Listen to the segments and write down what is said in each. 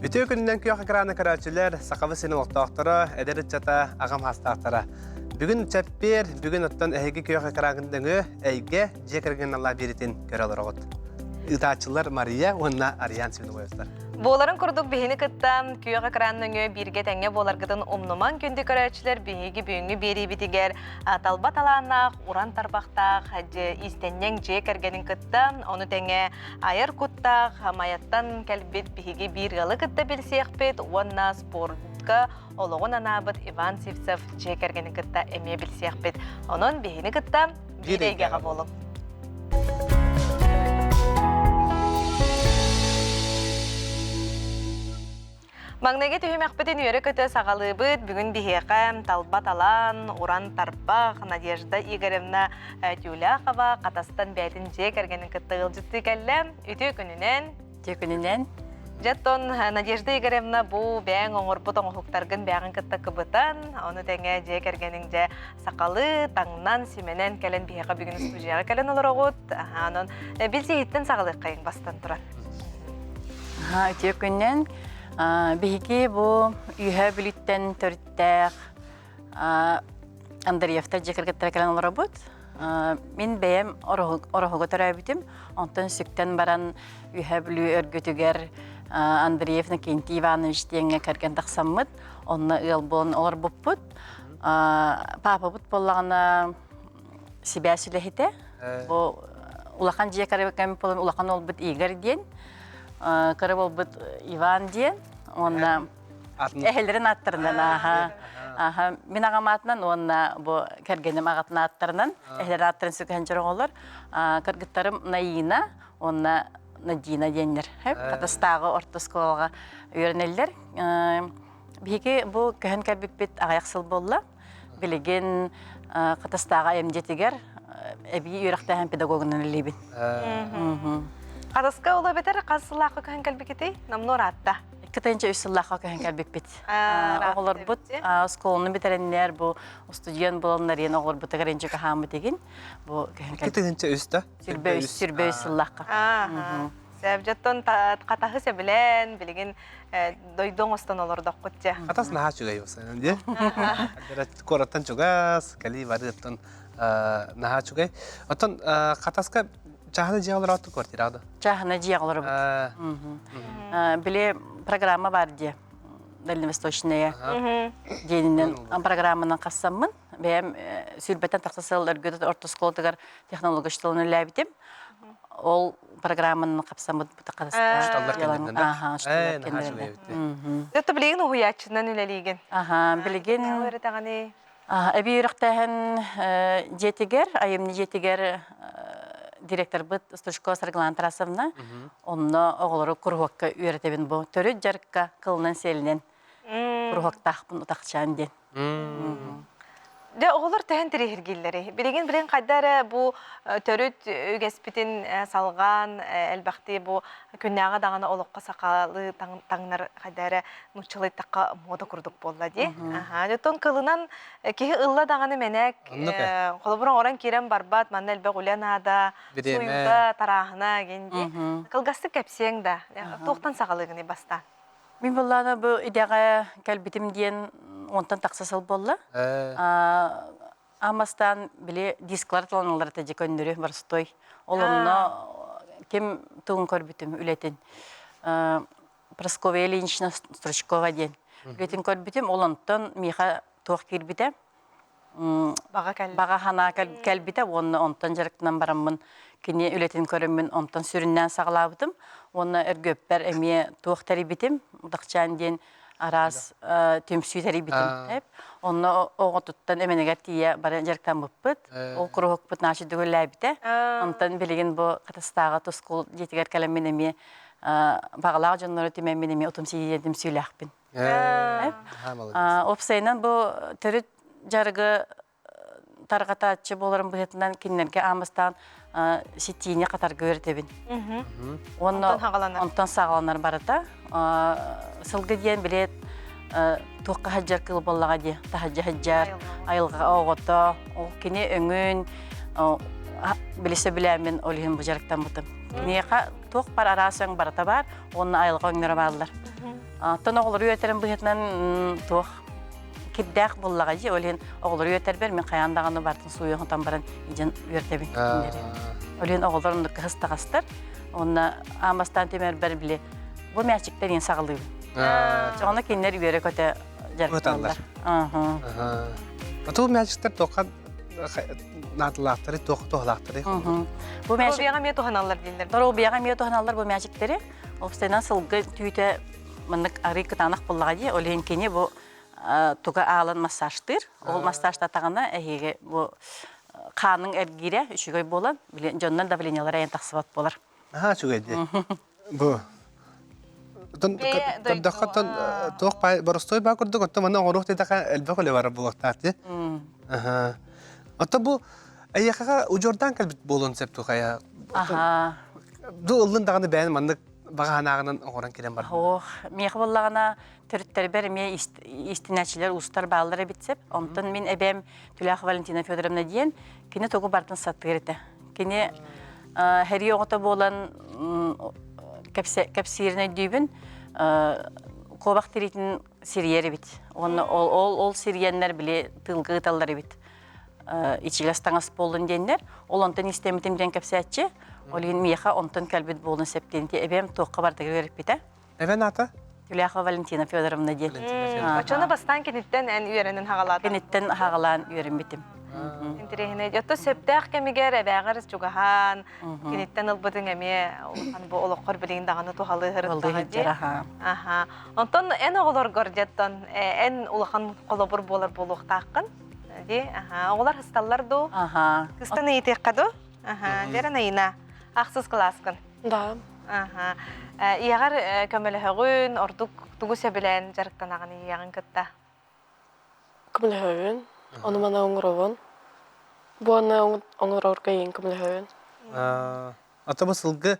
Үтүө күнүнэн күөх экраны көрөөччүлэр, Сахабыт сирин олохтоохторо, эдэр ыччата, аҕам хаастаахтара. Бүгүн чэппиэр, бүгүн оттон эһиги күөх экраҥҥын нөҥүө эйгэ дьиэ кэргэн аллаа биэритин көрө олороҕут. Ыытааччылар Мария уонна Ариан Свинобоевтар. Буоларын курдук биһини кытта күөх экран нөҥүө бииргэ тэҥҥэ буоларгытын умнумаҥ күндү көрөөччүлэр биһиги бүгүҥҥү биэриибитигэр талба талааннаах, уран тарбахтаах, иистэнньэҥ дьиэ кэргэнин кытта, ону тэҥэ айар куттаах Майаттан кэлбит биһиги биир ыалы кытта билсиэхпит уонна спортка олоҕун анаабыт Иван Сивцев дьиэ кэргэнин кытта эмиэ билсиэхпит. Онон биһини кытта биир эйгэҕэ буолуҥ. Маҥнайгы түһүмэхпитин үөрэ-көтө саҕалыыбыт. Бүгүн биһиэхэ талба талаан, уран тарбах Надежда Игоревна Тюляхова Хатастан бэйэтин дьиэ кэргэнин кытта ыалдьыттыы кэллэ. Үтүө күнүнэн! Үтүө күнүнэн! Дьэ, оттон Надежда Игоревна бу бэйэҥ оҥорбут оҥоһуктаргын бэйэҕин кытта кыбытан, ону тэҥэ дьиэ кэргэниҥ дьэ сахалыы таҥнан, симэнэн кэлэн биһиэхэ бүгүн студияҕа кэлэн олороҕут. Онон билсиһиттэн саҕалыаххайыҥ бастан туран. Үтүө күнүнэн. Биһиги бу Үөһээ Бүлүүттэн төрүттээх Андреевтар дьиэ кэргэттэрэ кэлэн олоробут. Мин бэйэм Ороһуга төрөөбүтүм. Онтон сүктэн баран Үөһээ Бүлүү өргүтүгэр Андреев Иннокентий Иванович диэҥҥэ кэргэн тахсаммыт. Онно ыал буолан олорбуппут. Паапабыт буоллаҕына сибээс үлэһитэ. Бу улахан дьиэ кэргэн буолан улахан уолбут Игорь диэн, кыра уолбут Иван диэн уонна эһэлэрин ааттарынан ааха ааха мин аҕам аатынан уонна бу кэргэним аҕатын ааттарынан эһэлэрин ааттарын сүгэһэн дьороҕолор кыргыттарым Наина уонна Надина диэннэр Хатастааҕы орто оскуолаҕа үөрэнэллэр. Биһиги бу көһөн кэлбиппит аҕыйах сыл буолла. Билигин Хатастааҕы айымдьытыгар эбии үөрэхтээһин педагогунан үлэлиибин. Хатаска ол эбэтэр хас сыллаахха көһөн кэлбикитий? Намнуо ыраатта. 2-3 сыллаахха көһөн кэлбиппит. Оҕолорбут оскуоланы бүтэрэннэр бу устудьуон буоланнар иэн оҕолорбутугар инчик аһааммыт игин бу көһөн кэлбит. 2-3 да? Сүрбэ үс сыллаахха. Сөп, дьоттон хатаһы сөбүлээн, билигин дойду оҥостон олордоххут дьэ. Хатас наһаа үчүгэй осанан дии. Куораттан чугас, кэлии барыаттан наһаа үчүгэй. Оттон Хатаска чааһына дьиэ олорооту квартираҕа да? Чааһына дьиэ олоробут. Били программа бар дии. Дальневосточная диэнинэн программанан хассаммын. Бэйэм сүүрбэттэн тахса сыл Өргөт орто оскуолатыгар технологичталын үлэлээбитим. Ол программанан хапсаммыт Учууталлар кэннинэн да? Аха, учууталлар кэннинэн. Это билигин уһуйааччынан үлэлиигин. Аха, билигин үөрэтэҕиний? Эбии үөрэхтээһин дьиэтигэр, айымньы дьиэтигэр директорбыт Стручкова Саргылана Тарасовна онно оҕолору куруһуокка үөрэтэбин бу төрүт дьарыкка кылынан-сиэлинэн куруһуоктаахпын утахчаан диэн. Дьэ, оҕолор төһөн тириһиргииллэрий? Билигин билин хайда эрэ бу төрүт үгэспитин салҕаан элбэхтии бу күннээҕи даҕаны олоххо сахалыы таҥнар хайда эрэ нууччалыйтахха мода курдук буолла дии. Аха, оттон кылынан киһи ылла даҕаны мэнээк холобур оҥорон киирэн барбат, манна элбэх үлэ наада, суйута, тарааһына гин дии. Кылгастык кэпсиэҥ да, туохтан саҕалыыгыный бастаан? Мин буоллаана бу идэҕэ кэлбитим диэн уонтан тахса сыл буолла. Амастаан били дисклар таланаллар этэ дьэ көннөрү боростой. Ол онно ким тугун көрбүтүм үлэтин. Прасковья Ильинична Стручкова диэн үлэтин көрбүтүм. Ол онтон миэхэ туох киирбитэ Баҕа кэлбитэ. Баҕа санаа кэлбитэ уонна онтон дьарыктанан бараммын кини үлэтин көрөммүн онтон сүрүннээн саҕалаабытым уонна өргүөппэр эмиэ туох тэрийбитим Удахчаан диэн араас түмсүү тэрийбитим. Онно оҕотуттан эмэнигэр тиийэ бары дьарыктаммыппыт. Ол куруһукпут наачы дүгүллээбитэ. Онтон билигин бу Хатастааҕы тускул дьиэтигэр кэлэммин эмиэ баҕалаах дьоннору түмэммин эмиэ утум сийиэн түмсүүлээхпин. Уопсайынан бу төрүт дьарыгы тарҕатааччы буоларын быһыытынан кинилэргэ аан бастаан ситиини хатарга үөрэтэбин. Уонна онтон саҕаланар барыта. Сылгы диэн билет туохха сылдьар кыыл буоллаҕа дии. Таһырдьа сылдьар, айылҕа оҕото, ол кини өҥүн били сөбүлээммин ол иһин бу дьарыктаммытым. Киниэхэ туох бар араас өҥ барыта баар уонна айылҕа өҥнөрө бааллар. Оттон оҕолору үөтэрин быһыытынан туох кирдээх буоллаҕа дии. Ол иһин оҕолору үөтэрбэр мин хайаан даҕаны бартын сууйан баран идьэн үөртэбин кинилэри. Ол иһин оҕолор оннук кыһыстаҕастар. Уонна аан бастаан түмэрбэр били бу мээчиктэр иин саҕалыыбын. Ону кинилэр үөрэ-көтө дьарыктаналлар. Оту мээчиктэр туохха наадалаахтары, туох туһалаахтары? Бу мээчик Доруобуйаҕа эмиэ туһаналлар дииллэр. Доруобуйаҕа эмиэ туһаналлар бу мээчиктэри. Уопсайынан сылгы түүтэ маннык арыы кытаанах буоллаҕа дии. Ол иһин кини бу туга аалан массажтыыр. Ол массажтатаҕына эһиги бу хааныҥ эргиирэ үчүгэй буолан, дьоннор давлениелара айан тахсыбат буолар. Наһаа үчүгэй дии. Бу Көрдөххө туох боростуой баа курдук, оттон манна оҥоруох диэтэххэ элбэх үлэ барар буолуохтаах дии. Оттон бу эйиэхэҕэ удьуордаан кэлбит буолуон сөп тухайа. Ду ыллын даҕаны бэйэн маннык баҕа санааҕынан оҥорон кэлэн бар. Ох, миэхэ буоллаҕына төрүттэрбэр эмиэ истинээччилэр уустар бааллар эбит сөп. Онтон мин эбээм Түлээх Валентина Федоровна диэн кини тугу барытын сатыыр этэ. Кини сэрии оҕото буолан кэпсиирин өйдүүбүн. Куобах тириитин сирийэр эбит. Уонна ол, ол, ол сирийэннэр били тыылга ыыталлар эбит. Ичигэс таҥас буоллун диэннэр. Ол онтон истэммитим диэн кэпсээччи. Ол иһин миэхэ онтон кэлбит буолун сөп диэн эбээм туохха бардыгар үөрэппитэ. Эбэн аата? Юляхова Валентина Федоровна диэн. Оччону бастаан киниттэн эн үөрэнэн хаҕалаатыҥ? Киниттэн хаҕалаан үөрэммитим. Интэриэһинэй. Отто сөптөөх кэмигэр эбээҕэр чугаһаан, киниттэн ылбытыҥ эмиэ улахан бу олоххор билигин даҕаны туһалыы сырыттаҕа дии. Аха. Онтон эн оҕолоргор дьэттон эн улахан холобур буолар буолуохтааххын. Дии. Аха. Оҕолор хысталлар дуу? Аха. Кыстан ыйытыахха дуу? Аха. Дьэрэн Айына, ахсыс кылааскын. Да. Аха. Ийэҕэр көмөлөһөҕүн, ордук тугу сөбүлээн дьарыктанаҕын ийэҕин кытта? Көмөлөһөбүн. Ону маны оҥоробун. Бу аны оҥорорго ийэм көмөлөһөбүн. Ата бу сылгы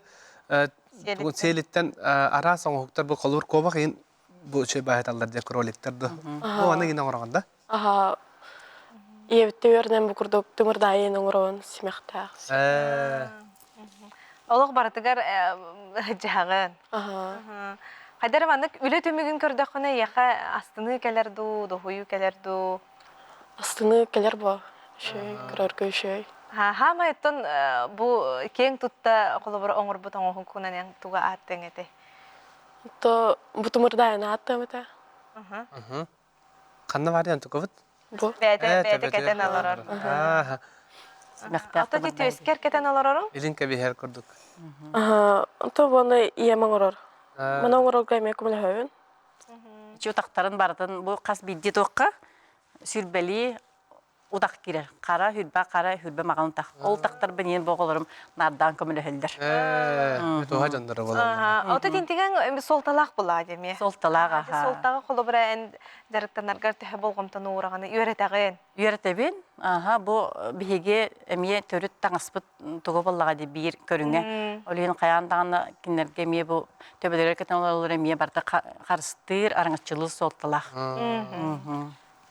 сиэлиттэн араас оҥоһуктар бу холуур куобах иһин бу үчүгэй баһыталлар диэн кроликтар ду. Бу аны гина оҥороҕун да? Аха. Ийэбиттэ үөрэнэн бу курдук тымырдаайын оҥоробун симэхтээх. Олох барытыгар дьаһаҕын. Аха. Хайдар маннык үлэ түмүгүн көрдөххүнэ эйиэхэ астыныы кэлэр дуу, дуһуйуу кэлэр дуу? Астыныы кэлэр бо. Үчүгэй, көрөргө үчүгэй. Хаамай оттон бу киэҥ тутта холобура оҥорбут оҥоһуккунан эн туга ааттыаҥ этэй? То бу тымырдаайын ааттыам этэ. Ханна баар тукубут? Бу. Бэйэтэ бэйэтэ кэтэн олорор. Симэхтээх Ото ти түөскэр кэтэн олороруҥ? Илин кэбиһэр курдук. Ото буону ийэм оҥорор. Маны оҥорорго эмиэ көмөлөһөбүн. Ичи утахтарын барытын бу хас биирдии туохха сүрбэлии утах киирэр. Хара, хүрбэ хара, хүрбэ маҕан утах. Ол утахтарбын иин бу оҕолорум наардаан көмөлөһөллөр. Туһа дьонноро буолаллар. Ото тинтигэн суолталаах булаа дэмиэ. Суолталаах аха. Суолтаҕа холобура эн дьарыктанаргар төһө болҕомтону уураҕын үөрэтэҕин? Үөрэтэбин. Аха, бу биһиги эмиэ төрүт таҥаспыт тугу буоллаҕа дии биир көрүҥэ. Ол иһин хайаан даҕаны кинилэргэ эмиэ бу төбөлөрүгэр кэтэн олороллор эмиэ барыта харыстыыр, араҥаччылыыр суолталаах.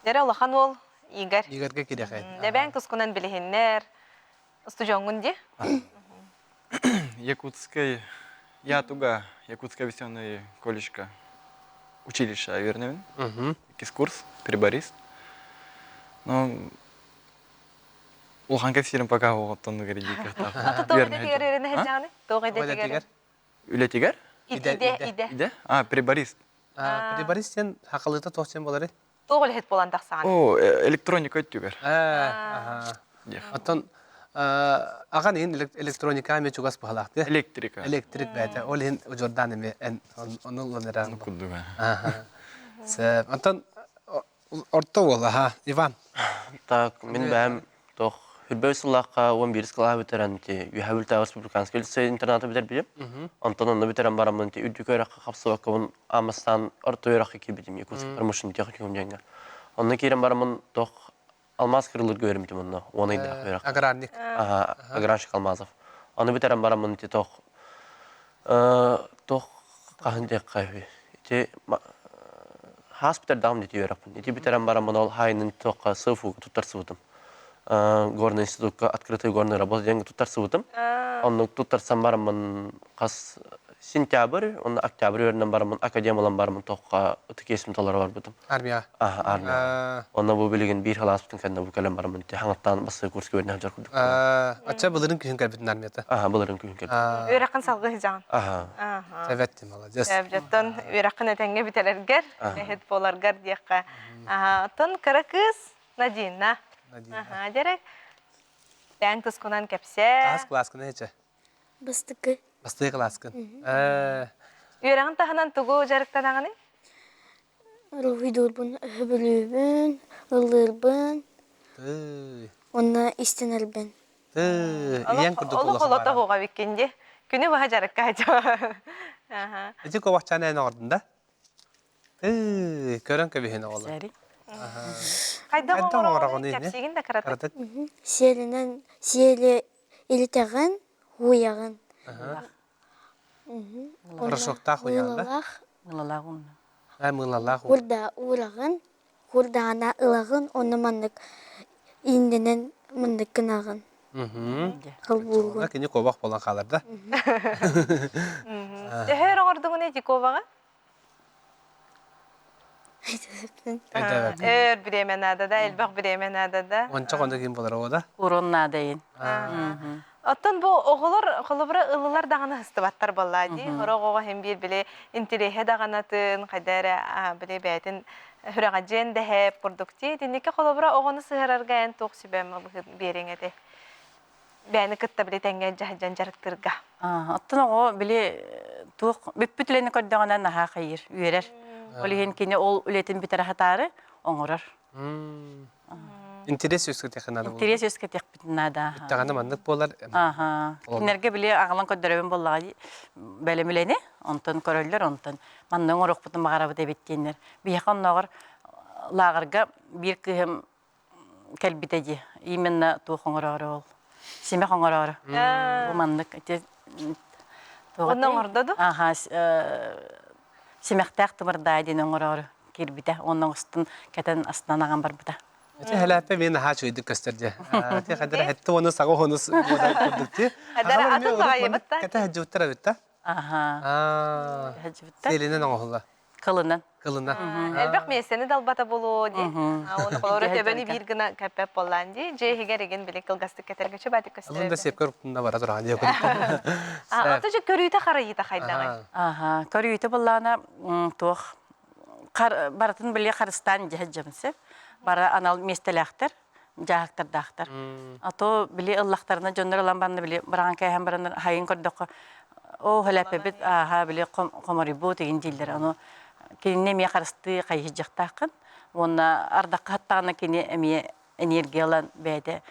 Дьэрэ улахан уол Игорь. Игорьга кирэхэ. Дэбээн тускунан билиһиннэр. Устудьоҥҥун дии? Якутскай ЯТУга, Якутская авиационная колледжка училище үөрэнэбин. Иккис курс, приборист. Но улахан кэпсиирим пока оҕоттоннугар идиикэхтаах. Ата тоҕо идэтигэр үөрэнэ сылдьаҕыный? Тоҕо идэтигэр? Үлэтигэр? Идэ, идэ. Идэ? А, приборист. Приборист диэн хахалыыта туох диэн буоларый? Туох үлэһит буолан тахсаҕын? О, электроника өттүгэр. Оттон аҕан иһин электроника эмиэ чугас быһалаах дии. Электрика. Электрик бэйэтэ. Ол иһин удьуордаан эмиэ эн ону ылан эрэ. Курдуга. Онтон орто уол, аха, Иван. Так, мин бэйэм туох хүрбэ сыллаахха 11 кылааһы бүтэрэн ити Үөһээ Бүлтээҕи республиканскай лицей интерната бүтэрбитим. Онтон онно бүтэрэн бараммын ити үрдүкү үөрэххэ хапсыбаккабын аамастаан орто үөрэххэ киирбитим Якутский промышленный техникум диэҥҥэ. Онно киирэн бараммын туох алмаас кырылыырга үөрэммитим онно 10 ыйдаах үөрэх. Аграрник. Аха, аграрщик Алмазов. Ону бүтэрэн бараммын ити туох туох хаһан диэххэ үһү. Ити хаас бүтэрдэҕим дии үөрэхпин. Ити бүтэрэн бараммын ол хаайынан туохха СФУ-га туттарсыбытым. Горный институкка открытый горный работа диэн туттарсыбытым. Оннук туттарсан бараммын хас Сентябрь, онно октябрь үөрэнэн бараммын, академия ылан бараммын тоққа ытык иэсим толоро барбытым. Армия. Аха, армия. Онно бу билигин биир халааспытын кэннэ бу кэлэн бараммын хаҥаттаан бастакы курска үөрэнэ сылдьар курдук. Ачча былырын күһүн кэлбитин армията. Аха, былырын күһүн кэлбит. Үөрэххин салгыы сыдьаҕын. Аха. Эбэтти, молодец. Дьоттон үөрэххин этэҥҥэ бүтэрэргэр, эһит буоларгар диэххэ. Оттон кыра кыыс Надина. Надина. Аха, дьэрэ. Бэйэҥ тускунан кэпсээ. Аас кылааскын эчэ. Бастакы. Бастакы кылааскын. Үөрэҕин таһынан тугу дьарыктанаҕыный? Уруһуйдуурбун өһөбүлүүбүн, ыллыырбын, уонна истэнэрбин. Ийэҥ курдук Олох улахан олото баара. оһуоҕа биккин дии. Күнү быһа дьарыкка сылдьа. Ити куобахчаан эн оҥордун да? Көрөн кэбиһин оҕолор. Хайдах Хайдах оҥороҕуный? оҥороҕуный? Кэпсиигин да кыратык. Кыратык. Сиэлинэн сиэли илитэҕин, ууйаҕын. Порошоктаах уйаҕын да? Мыылалаах. Мыылалаах уунна. Э, мыылалаах уу. Курда уураҕын, курдаана ылаҕын, онно маннык ииннэнэн маннык гынаҕын. Холбуугун. Кини куобах буолан хаалар да? Төһө өр оҥордугун ити куобаҕы? Өр бириэмэ наада да, элбэх бириэмэ наада да. Онча хонда ким болар ода? Урон наадайын. Оттон бу оҕолор холобура ылылар даҕаны ыстыбаттар буоллаа дии. Сорох оҕо иһин биир били интириэһэ даҕанатын, хайда эрэ били бэйэтин сүрэҕэдьиэн дэһэп курдук дии. Итинникэ холобура оҕону сыһарарга эн туох сүбэм биэриҥ этэй? Бэйэни кытта били тэҥҥэ дьаһайдьан дьарыктыырга. Оттон оҕо били туох бүппүт үлэни көрдөҕүнэ наһаа хайыыр, үөрэр. Ол иһин кини ол үлэтин бүтэрэ сатаары оҥорор. Интерес үөскэтиэххэ наада буолар. Интерес үөскэтиэхпитин наада. Бүттэҕинэ маннык буолар. Аха. Кинилэргэ били аҕалан көрдөрөбүн буоллаҕа дии бэлэм үлэни, онтон көрөллөр, онтон манна оҥоруохпутун баҕарабыт эбит диэннэр. Биһиэхэ оннооҕор лааҕырга биир кыыһым кэлбитэ дии. Именно туох оҥороору ол. Симэх оҥороору. Бу маннык ити Онно оҥордо ду? Аха, симэхтээх тымырдаай диэн оҥороору киирбитэ. Онно оҥостон кэтэн астынан аҕам барбыта. Ити хэлээппэ мин наһаа үчүгэйдик көстөр дьэ. Ити хадара хэтти уону саҕа уону курдук ти. Хадара атын баҕайыбыт та. Кэтэ хадьыбыттар эбит та. Аха. Хадьыбыттар. Сиэлинэн оҥоһулла. Кылынан. Кылына. Элбэх миэстэни далбата буолуо дии. Оны холоро төбөнү биир гына кэппэп боллаан дии. Дьиэ иһигэр игин били кылгастык кэтэргэ чубатик көстөр. Алын да сепкер уктунна бара тураан дии. Ото же көрүүтэ харайыта хайдаҕай. Аха, көрүүтэ буллаана туох барытын били харыстаан дьэһэ дьэмсэ. Бара анал миэстэлээхтэр. дьааһыктардаахтар. А то били ыллахтарына дьоннор ылан баранна били бараҕан кээһэн бараннар хайын көрдөххө оо хэлэппэбит ааха били хоморуйбут игин дииллэр. Ону кинини эмиэ харыстыы хайыһыдьахтааххын уонна ардахха хаттаҕына кини эмиэ энергия ылан бэйэтэ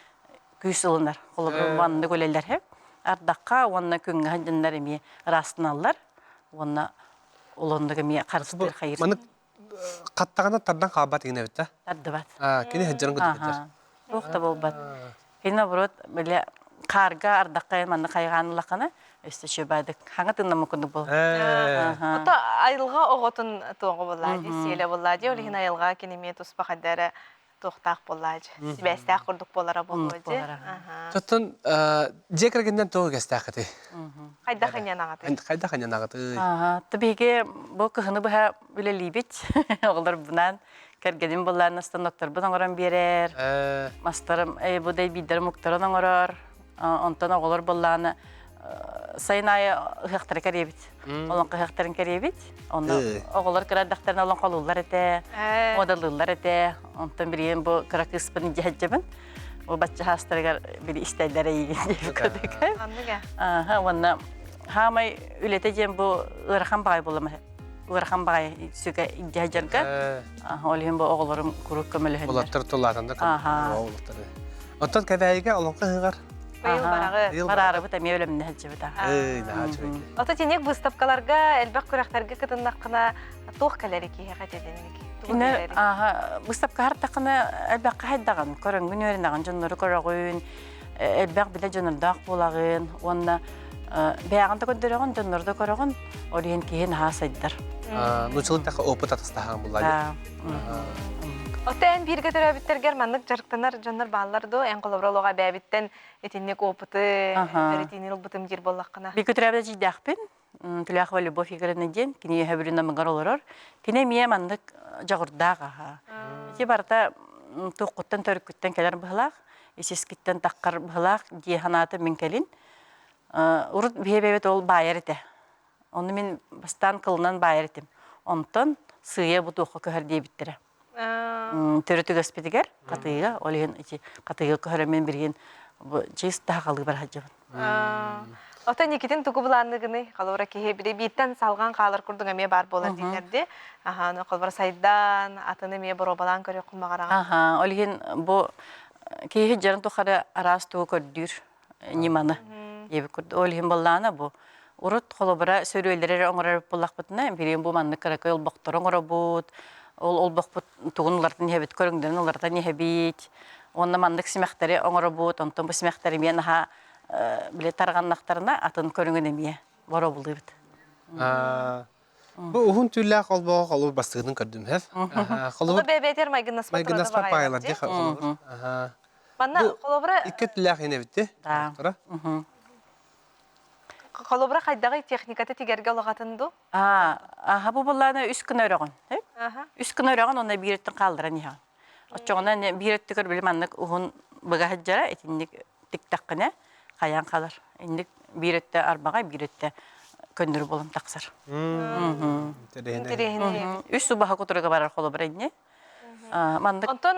күүс ылынар. Холобур маннык үлэлэр ардахха уонна күҥҥэ сылдьаннар эмиэ ыраастаналлар уонна олоннук эмиэ харыстыыр хайыр. Маннык хаттаҕына тардан хаалбат игин эбит да? Тардыбат. Кини сылдьарын курдук этэр. Туох да буолбат. Кини наоборот, били хаарга ардахха манна хайҕаан ыллаххына, өссө чөбаадык хаҥа тыыннаммыт курдук буолар. Ото айылҕа оҕотун туоҕа буоллаа дии, сиэлэ буоллаа дии, ол иһин айылҕа кини эмиэ туспа хайда эрэ туохтаах буоллаа дии, сибээстээх курдук буолара буолуо дии. Тоттон дьиэ кэргэнинэн туох үгэстээххитий? Хайдах иньанаҕытый? Хайдах иньанаҕытый? Биһиги бу кыһыны быһа үлэлиибит. Оҕолорбунаан кэргэним былаан станоктарбын оҥорон биэрэр. Мастарым, бу да биирдэрим уктарын оҥорор. Онтон оҕолор былааны сайын аайы ыһыахтары кэриэбит. Олоҥхо ыһыахтарын кэриэбит. Онно оҕолор кыра эрдэхтэринэ олоҥхолууллар этэ, муодалыыллар этэ. Онтон билигин бу кыра кыыспын дьэһэддьэбин. Бу бачча хаастарыгар били истэллэр эйигин диэбит курдук. Анныга. Уонна хаамай үлэтэ диэн бу ыарахан баҕай буолла ыарахан баҕайы сүгэ дьарга. Ол иһин бу оҕолорум куруук көмөлөһөннөр. Улаттар тулаатанда улаттар. Оттон Кэбээйигэ олоҥхо ыһыҕар Быйыл бараҕы. Бараарыбыт эмиэ өлөмнө сылдьыбыта. Эй, наһаа үчүгэй. Ото тинек выставкаларга элбэх күрэхтэргэ кытыннаххына туох кэлэри киһиэхэ этинник? Кинер аха выставка хартахына элбэххэ хайдаҕын көрөҥгүн үөрэнэҕин дьоннору көрөҕүн элбэх билэ дьонордоох буолаҕын уонна бэйэҕин да көрдөрөҕүн, дьоннору да көрөҕүн, ол иһин киһи наһаа сайдар. Нууччалыы таха опыт атастаһаан булла. Оттон эн бииргэ төрөөбүттэргэр маннык дьарыктанар дьоннор бааллар дуо? Эн холобура олоҕо эбээбиттэн итинник опыты, бэритиини ылбытым диир буоллаххына. Бииргэ төрөөбүт эдьиийдээхпин. Түлээхова Любовь Игоревна диэн, кини үөһэ Бүлүү намыгар олорор. Кини эмиэ маннык дьоҕурдаах аһа. Ити барыта туоххуттан төрүккүттэн кэлэр быһылаах, исискиттэн таххар быһылаах дии санаатым мин кэлин. Урут биһиэбэбит ол баайар этэ. Ону мин бастаан кылынан баайар этим. Онтон сыыйа бу туохха көһөр диэбиттэрэ. Төрүт үгэспитигэр хатыыга, ол иһин ити хатыыга көһөрөммүн билигин бу чист таһаҕалыы бара сылдьабын. Оттон Никитин тугу былаанныгыный? Холобура киһи били бииртэн салҕан хаалар курдук эмиэ баар буолар дииллэрди. Аха, холобура сайдан, атын эмиэ боруобалаан көрүөххүн баҕараҕын. Аха, ол иһин бу киһи дьарын тухары араас тугу көрдүүр ньыманы диэбит курдук. Ол иһин буоллаҕына бу урут холобура сөрүөлэри эрэ оҥорор буоллахпытына, билигин бу маннык кыракый олбохтору оҥоробут, ол олбохпут тугун уларытан иһэбит, көрүҥнэрин уларытан иһэбит. Уонна маннык симэхтэри оҥоробут, онтон бу симэхтэри эмиэ наһаа били тарҕаннахтарына атын көрүҥүн эмиэ боруобулуубут. Бу уһун түүллээх олбоҕо холобур бастыгытын көрдүм һэв. Холобур бэйэтэр майгыннаспат майгыннаспат паайалар дии холобур. Манна холобура икки өттүлээх иһин эбитти. Холобура хайдаҕый техниката тигэргэ улаҕатын ду? Аха бу буллаана үс гына өрөҕүн. Үс гына өрөҕүн онно биир өттүн хаалларан иһэҕин. Оччоҕуна биир өттүгэр били маннык уһун быга сылдьара итинник тиктэххинэ хайаан хаалар. Инник биир өттө арбаҕай, биир өттө көннөрү буолан тахсар. Үс убаһа кутуруга барар холобура инни. Маннык Онтон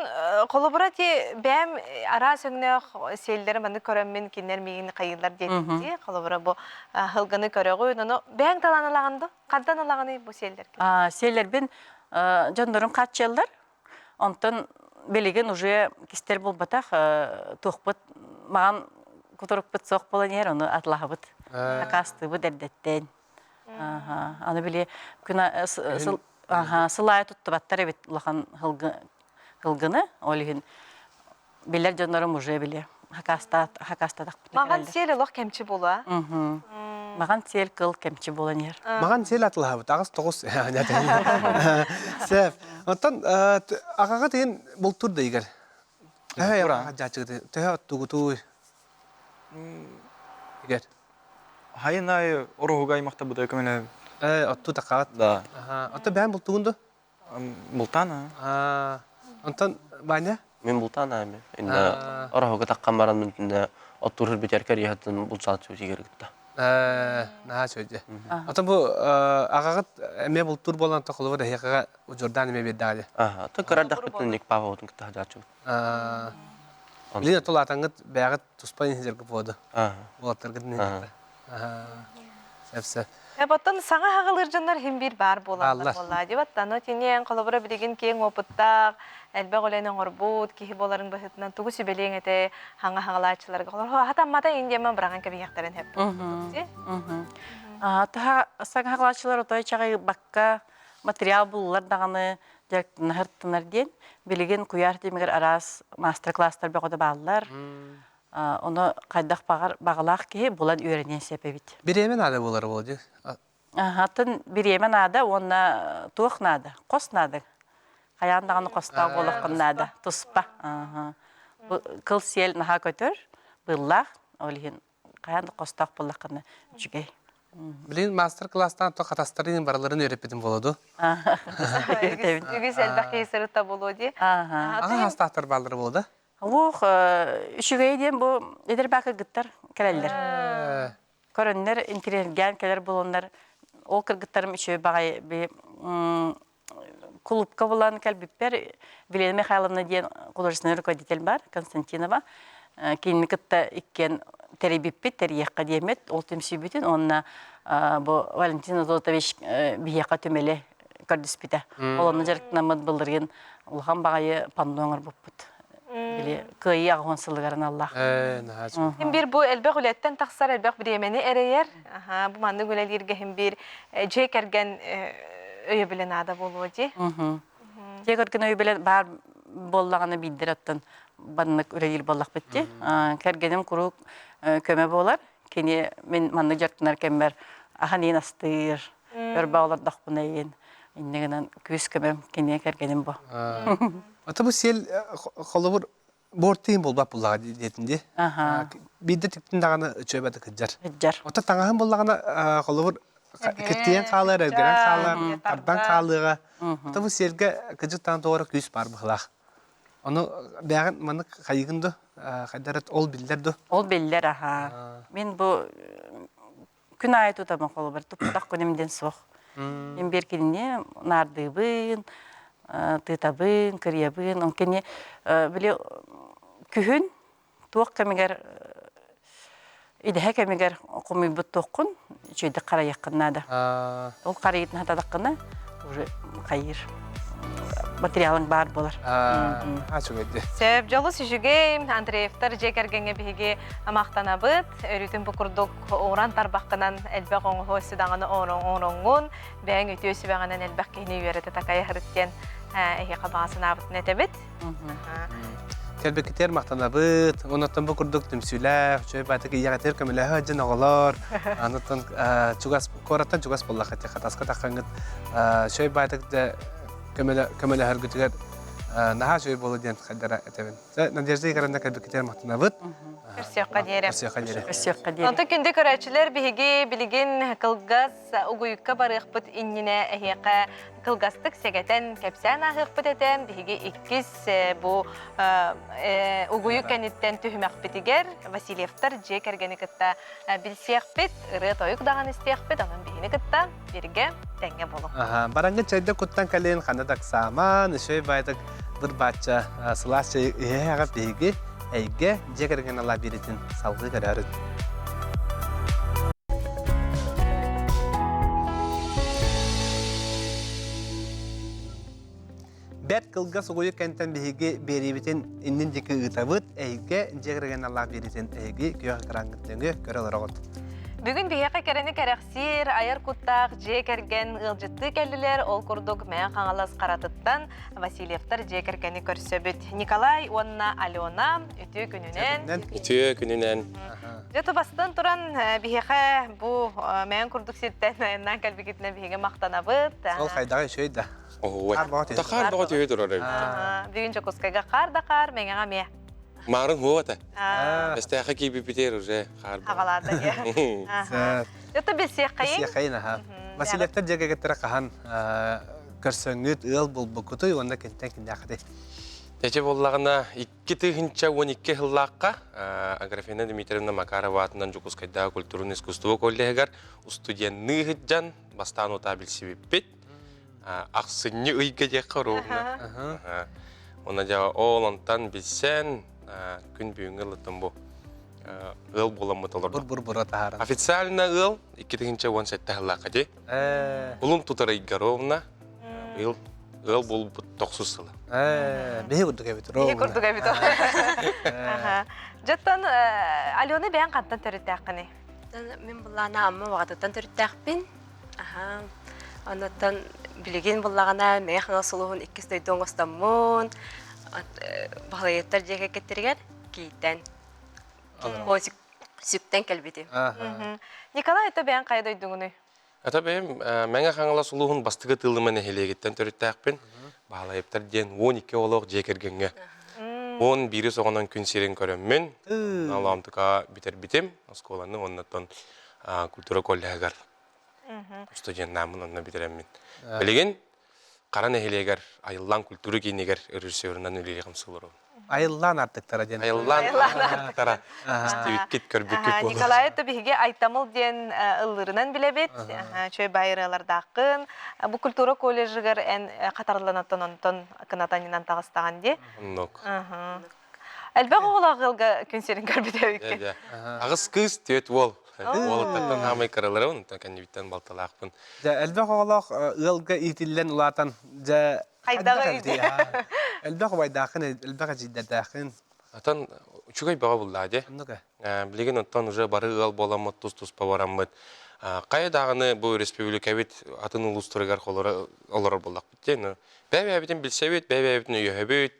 холобура ти бэм араас өҥнөөх сиэллэри маннык көрөммүн кинилэр миигин хайыылар диэтинти холобура бу хылганы көрөҕүн ону бэйэҥ талаан ылаҕын ду хантан ылаҕыный бу сиэллэргин Сиэллэрбин дьоннорум хааччыйаллар Онтон билигин уже кистэр буолбатах, туохпут маҕан кутурукпут суох буолан иһэр, ону атлаһабыт, акаастыыбыт эрдэттэн. Аны били күн сыл аайы туттубаттар эбит улахан һылгыны, ол иһин билэр дьоннорум уже били хакаастатахпытына Маҕан сиэл олох кэмчи буолуо. Маҕан сиэл кыл кэмчи буолан иһэр. Маҕан сиэл атылаһабыт аҕыс тоҕус Сэп. Оттон аҕаҕа тыын бултур да игэр. Төһө дьаачыгыты төһө оттугутуй игэр. Хайын аайы ороһуга аймахта быдай көмөлөһөбүт. Э, отту такаат. Да. Ото бэйэн бултугун ду? Бултаан аа. Онтон Ваня? Мин бултаан аами. Инна ороһуга таххан баран мин оттуур битэр кэриэһэттэн булсаат сүүтигэр кытта. Наһаа үчүгэй. Ото бу аҕаҕыт эмиэ бултуур буолан тохолубут эһиэхэҕэ удьурдаан эмиэ биэрдэҕэ дии. Аха, то кырардахпытын ник папабытын кытта хадааччыбыт. Билин ото улаатаҥҥыт бэйэҕит туспа инженергэ буоду. Уолаттаргытын Сөп сөп. Оттон саҥа хаҕылыыр дьоннор иһин биир баар буолаллар буоллаа дии баттан тиниэн холобура билигин киэҥ опыттаах элбэх үлэни оҥорбут киһи буоларын быһыытынан тугу сүбэлиэҥ этэ хаҥа хаҕылааччыларга холобура хатаммата индиэмэ быраҕан кэбиһиэхтэрин сөп Таһа саҥа хаҕылааччылар отой чаҕыйбакка материал буллар даҕаны дьарыктанар диэн билигин куйаар тимигэр араас маастар-класстар бөҕөтө бааллар. Ону хайдах баҕар баҕалаах киһи булан үөрэниэн сөп эбит. Бириэмэ наада буолар буолуо дии. Атын бириэмэ наада уонна туох наада? Хос наада. Хайаан даҕаны хостоох буолуоххун наада. Туспа. Кыл сиэл наһаа көтөр, быыллаах. Ол иһин хайаан да хостоох буоллаххына үчүгэй. Билигин маастар-кылаастаан то хатастарын барыларын үөрэппитим буолуо дуу? Үгүс элбэх киһи сырытта буолуо дии. Аҕа хастаахтар бааллара буолуо да? Уох, үчүгэй диэн бу эдэр баа кыргыттар кэлэллэр. Көрөннөр интириэһиргээн кэлэр буоланнар, ол кыргыттарым үчүгэй баҕайы би кулуупка булан кэлбиппэр Елена Михайловна диэн художественный руководитель бар, Константинова. Кинини кытта иккиэн тэрийбиппит, тэрийиэххэ диэммит, ол түмсүүбүтүн уонна бу Валентин Зотович биһиэхэ түмэли көрдөспүтэ. Ол онно дьарыктанаммыт былырыын улахан баҕайы панно оҥорбуппут. Били кыайыы аҕыһын сылыгар аналлаах. Хим биир бу элбэх үлэттэн тахсар, элбэх бириэмэни эрэйэр. Бу маннык үлэлииргэ хим биир дьиэ кэргэн өйөбүлэ наада буолуо дии. Дьиэ кэргэн өйөбүлэ баар буоллаҕына биирдэр оттон баннык үлэлиир буоллахпыт дии. Кэргэним куруук көмө буолар. Кини мин маннык дьарыктанар кэммэр ахан иин астыыр, өр баҕалардахпына иин инньэ гынан күүс көмөм киниэ кэргэним бу. Ата бу сиэл холобур буортыын буолбат буллаҕа диэтин дии. Биирдэ тиктин даҕаны үчүгэйбэтэ кыдьар. Кыдьар. Ото таҥаһын буллаҕына холобур. Киртийэн хаалар, эргэрэн хаалар, тардан хаалыаҕа. Ото бу сиэргэ кыдьык-таан тоҕо эрэ күүс баар быһыылаах. Ону бэйэҕин маннык хайыгын ду? Хайдара ол биллэр ду? Ол биллэр аһаа. Мин бу күн аайы тутабын холобур туппатах күнүм диэн суох. Мин биир кинини наардыыбын, тыытабын, кырыйабын. Ол кини били күһүн туох кэмигэр идэһэ кэмигэр хомуйбут туоххун үчүгэйдик харайыаххын наада. Ол харайыытын хатадаххына уже хайыыр материалыҥ баар буолар. Үчүгэйди. Сөп, дьолус үчүгэй. Андреевтар дьиэ кэргэҥҥэ биһиги махтанабыт. Өрүүтүн бу курдук уран тарбаххынан элбэх оҥоһу өссө даҕаны оҥороҥҥун, бэйэҥ үтүө сүбэҕинэн элбэх киһини үөрэтэ такайа сырыт диэн эһиэхэ баҕа санаабытын этэбит. Кэлбиккитигэр махтанабыт. Оннуттан бу курдук түмсүүлээх, үчүгэй баатык ийэҕитигэр көмөлөһө дьон оҕолор. Оннуттан чугас куораттан чугас буоллаххыт хатаска таххаҥҥыт үчүгэй баатык да көмөлөһөргүтүгэр наһаа үчүгэй буолуо диэн хайдара этэбин. Надежда Игоревна кэлбиккитигэр махтанабыт. Көрсүөххэ диэри. Көрсүөххэ диэри. Көрсүөххэ диэри. Онтон күндү көрөөччүлэр биһиги билигин кылгас угуйукка барыахпыт иннинэ эһиэхэ кылгастык сэгэтэн кэпсээн ааһыахпыт этэ. Биһиги иккис бу угуйук кэнниттэн түһүмэхпитигэр Васильевтар дьиэ кэргэни кытта билсиэхпит, ырыа-тойук даҕаны истиэхпит, онон биһини кытта бииргэ тэҥҥэ буолуҥ. Бараҥҥыт чэйдэ куттан кэлин, ханна да ыксаамаан, үчүгэй баайдык быр-баачча сылаас чэй иһэ-иһэҕэ биһиги эйгэ дьиэ кэргэн алаа биэритин салгыы көрөөрүн. Бэрт кылгас угуйук кэнтэн биһиги биэриибитин иннин диэки ыытабыт. Эйгэ дьиэ кэргэн алаах биэритин эһиги күөх экраҥҥыт нөҥүө көрө олороҕут. Бүгүн биһиэхэ кэрэни кэрэхсиир, айар куттаах дьиэ кэргэн ыалдьыттыы кэллилэр. Ол курдук Мэҥэ Хаҥалас Харатыттан Васильевтар дьиэ кэргэни көрсөбүт. Николай уонна Алена үтүө күнүнэн. Үтүө күнүнэн. Дьэ тубастан туран биһиэхэ бу мээн курдук сиртэн айаннаан кэлбикитинэн биһиги махтанабыт. Ол хайдаҕа үчүгэй да. Оһуой. Хаар бөҕө түһэ турар эбит. Бүгүн Дьокуускайга хаар да хаар, Мэҥэҕэ эмиэ. Маарын хуота. Эстээхэ киирбиппитигэр уже хаар. Хаҕалаата диэ. Дьэ билсиэххэйин. Билсиэххэйин аха. Васильевтар дьиэ кэргэттэрэ хаһан көрсөҥҥүт ыал булбуккутуй уонна кимтэн кимнээххитий? Эчи буоллаҕына 2012 сыллаахха Аграфена Дмитриевна Макарова аатынан Дьокуускайдааҕы культурнай искусство коллеһыгар студенныы сылдьан бастаан утаа билсибиппит. Ахсынньы ыйга диэххэ ровно. Онно дьэ ол онтон билсэн күн бүгүҥҥү ылыттым бу ыал буоламмыт олордум. Бур-бур-бура таһааран. Официально ыал 2017 сыллаахха дии. Улун тутар ыйга ровно быйыл ыал буолбут тохсус сыла. Биһи курдук эбит ровно. Биһи курдук эбит. Дьоттон Алена бэйэн хантан төрүттээххиний? Мин буллаана Амма баҕатыттан төрүттээхпин. Аха. Оннуттан билигин буллаҕына Мэҥэ Хаҥалас улууһун иккис дойду оҥостоммун Баһылайыттар дьиэ кэргэттэригэр киийтэн сүктэн кэлбитим. Николай, это бэйэн хайа дойдугунуй? Это бэйэм Мэҥэ Хаҥалас улууһун бастакы Тыыллыма нэһилиэгиттэн төрүттээхпин. Баһылайыптар диэн 12 оҕолоох дьиэ кэргэҥҥэ. 11 оҕонон күн сирин көрөммүн, Олоомтука бүтэрбитим оскуоланы уоннаттан культура коллеһыгар студеннааммын онно бүтэрэммин. Билигин Хара нэһилиэгэр Айыллаан культура киинигэр режиссерунан үлэлиэҕим сылырым. Айыллаан артыктара диэн. Айыллаан артыктара. Истибиккит, көрбүккүт буолуо. Николай это биһиги Айтамыл диэн ыллыырынан билэбит. Чөй байырыалардааххын. Бу культура колледжыгар эн хатарылланаттан онтон кынатанынан таҕыстаҕын дии. Оннук. Элбэх оҕолоох ыалга күн сирин көрбүт эбиккин. Аҕыс кыыс, түөрт уол. Уолаттартан хаамай кыраларым, онтон кэннибиттэн балталаахпын. Дьэ, элбэх оҕолоох ыалга иитиллэн улаатан, дьэ, хайдах эбитий? Элбэх убайдааххын, элбэх эдьиийдэрдээххин. Атын үчүгэй бөҕө буллаа дии. Оннук ээ. Билигин оттон уже бары ыал буоламмыт, тус-туспа бараммыт. Хайа даҕаны бу республикабыт атын улуустарыгар олорор буоллахпыт дии. Бэйэ-бэйэбитин билсэбит, бэйэ-бэйэбитин өйөһөбүт,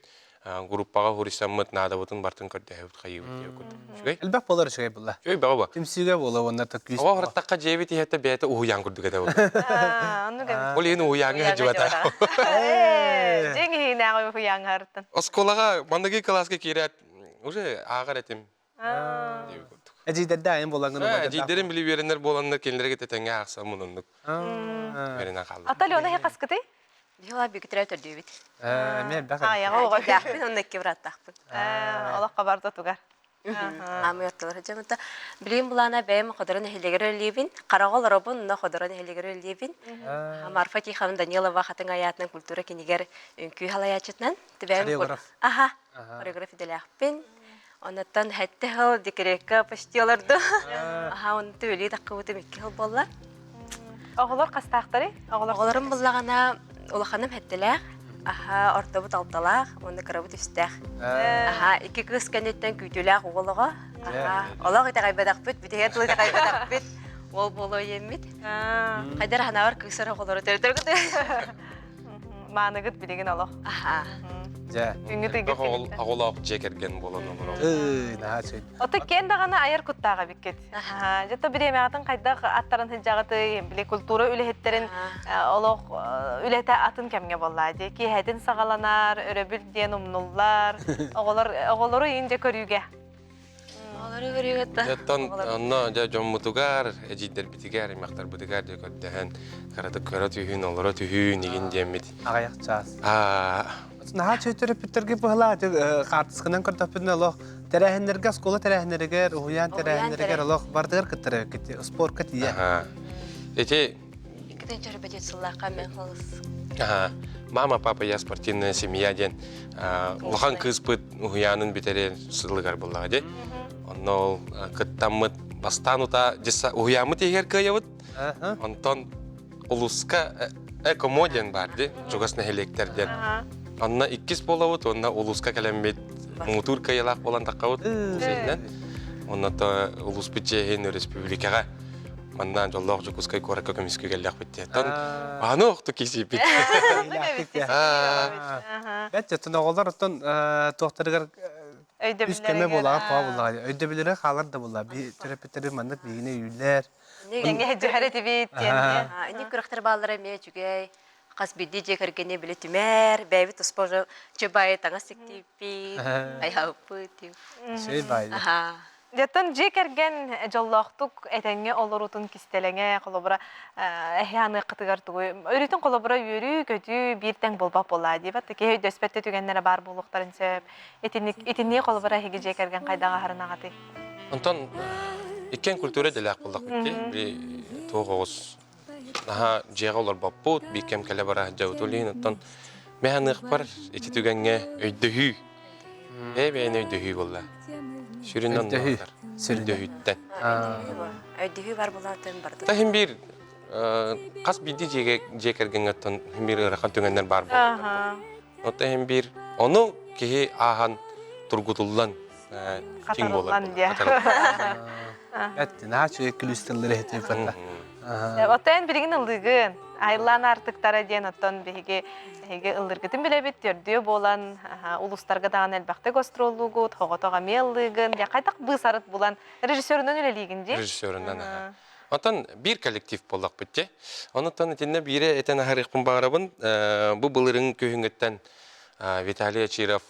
группаҕа хуруйсаммыт наадабытын бартын көрдөһөбүт хайыыбыт диye курдук. Үчүгэй? Элбэх буолар үчүгэй буолла. Үчүгэй бөҕө бу. Түмсүүгэ буола уонна та күүс. Оҕо хартахха дьиэбит иһэтэ бэйэтэ уһуйаан курдук этэ буолла. Оннук эбит. Ол иһин уһуйааҥҥа сылдьыбата. Дьиҥ иһинээҕи уһуйааҥҥа артын. Оскуолаҕа маныгы кылааска киирээт уже ааҕар этим. Эдьиийдэрдэ айан буолаҥҥын убайдардаах. Эдьиийдэрим били үөрэнэр буоланнар кинилэргэ тэтэҥҥэ аахсаммын оннук үөрэнэн хааллым. Ата Алена хаскытый? Биһила бүгүтүрэ төрдүүбүт. Эмиэ элбэх. Аяҕа оҕо Эдьиийдээхпин онно икки бырааттаахпын. Олоххо барда тугар. Аамый ортолор дьамыта. Билигин булаана бэйэм Ходоро нэһилиэгэр үлэлиибин. Хараҕа олоробун, онно Ходоро нэһилиэгэр үлэлиибин. Марфа Тихоновна Данилова Хатыҥ айаатынан культура кинигэр үҥкүү халайааччытынан. Хореограф. Аха, хореограф идэлээхпин. Онуттан хэттэ сыл декрекка почти олорду. Аха, онту үлии таххыбытым икки сыл буолла. Оҕолор хастаахтарый? Оҕолорум буллаҕына улаханым хэттэлээх, аха, ортобут алталаах уонна кырабыт үстээх. Аха, икки кыыс кэнниттэн күүтүүлээх уол оҕо. Аха, олох итэҕэйбэтэхпит, бүтэһигэр тылы итэҕэйбэтэхпит. Уол буолуо иэммит. Хайдар ханаабар кыысар оҕолору төрөтөргүт. Мааныгыт билигин олох. Аха. Дьэ. Күҥҥүт ыйгыт Оҕолоох дьиэ кэргэн буолан олорор. Ыы, наһаа үчүгэй. Ото киэн даҕаны айар куттаах эбиккит. Дьэ то бириэмэҕитин хайдах аттаран сылдьаҕытый? Били культура үлэһиттэрин олох үлэтэ атын кэмҥэ буоллаа дии. Киэһэтин саҕаланар, өрөбүл диэн умнуллар. Оҕолор оҕолору иин дьэ көрүүгэ. Оҕолору көрүүгэ да. Оттон онно дьэ дьоммутугар, эдьиийдэрбитигэр, аймахтарбытыгар дьэ көрдөһөн кыратык көрө түһүүн, олоро түһүүн игин диэммит. Аҕыйах чаас. Наһаа үчүгэй төрөппүттэргэ быһалаах хаартысканан көрдөхпүтүнэ олох тэрээһиннэргэ оскуола тэрээһиннэригэр, уһуйаан тэрээһиннэригэр олох бардыгар кыттар эбиккит спорка тиийэ. Ити Иккитин чөрбөтүт сыллаахха мен холус. Мама, папа, я спортивная семья диэн улахан кыыспыт уһуйаанын бүтэриэн сылыгар буллаҕа дии. Онно ол кыттаммыт бастаан утаа уһуйааммыт иһигэр кыайабыт. Онтон улууска экомо диэн баар дии, чугас нэһилиэктэр диэн. Онно иккис буолабыт уонна улууска кэлэммит муҥутуур кыайыылаах буолан таххабыт улуус иһинэн. Онно улууспут чиэһин өрөспүүбүлүкэҕэ манна дьоллоох Дьокуускай куоракка көмүскүү кэллэхпит диэн. Аны охту кисийбит. Бэт оттон оҕолор оттон туохтарыгар үс көмө буолаҕа туға буллаҕа өйдөбүллэрэ хаалар да буолла төрөппүттэрбит маннык биһигини өйүүллэр Тэҥҥэ дьэһэр этибит диэн. Инник күрэхтэр бааллара эмиэ үчүгэй. Хас биирдии дьиэ кэргэни били түмэр, бэйэбит туспа уже чыбайы таҥас тиктииппит, айааппыт. Шей баайы. Дьоттон дьиэ кэргэн дьоллоохтук этэҥҥэ олоруутун кистэлэҥэ холобура эһи аныаххытыгар тугуй өрүүтүн холобура үөрүү-көтүү биир тэҥ буолбат буоллаа диэбэт киһи өйдөспөт да түгэннэрэ баар буолуохтарын сөп итинник итиннии холобура эһиги дьиэ кэргэн хайдах аһарынаҕытый Онтон иккиэн культура идэлээх буоллахпыт дии. Би туох оҕус наһаа дьиэҕэ олорбоппут, биир кэм кэлэ бара сылдьабыт. Ол иһин оттон мин аныахпар ити түгэҥҥэ өйдөһүү, бэйэ-бэйэни өйдөһүү буолла. Сүрүн Өйдөһүү. Өйдөһүүттэн. Өйдөһүү бар буолаатын барда. Та хин биир хас биирдии дьиэ кэргэҥҥэ оттон хин биир ыарахан түгэннэр баар буолаллар. Оттон иһин биир ону киһи ааһан тургутуллан чиҥ буолар. Хатарыллан диэ. Эт, наһаа үчүгэй күлүүс тыллары иһитибит Оттон билигин ыллыгын. Айыллаан аартыктара диэн оттон биһиги эһиги ыллыргытын билэбит, төрдүө буолан улуустарга даҕаны элбэхтик гастроллуугут, хоҕотох эмиэ ыллыгын. Дьэ хайдах быысарыт булан режиссерунан үлэлиигин дии? Режиссерунан аха. Оттон биир коллектив буоллахпыт дии. Онуттан итиннэ биири этэн аһарыахпын баҕарабын. Бу былырыын күһүҥҥүттэн Виталий Очиров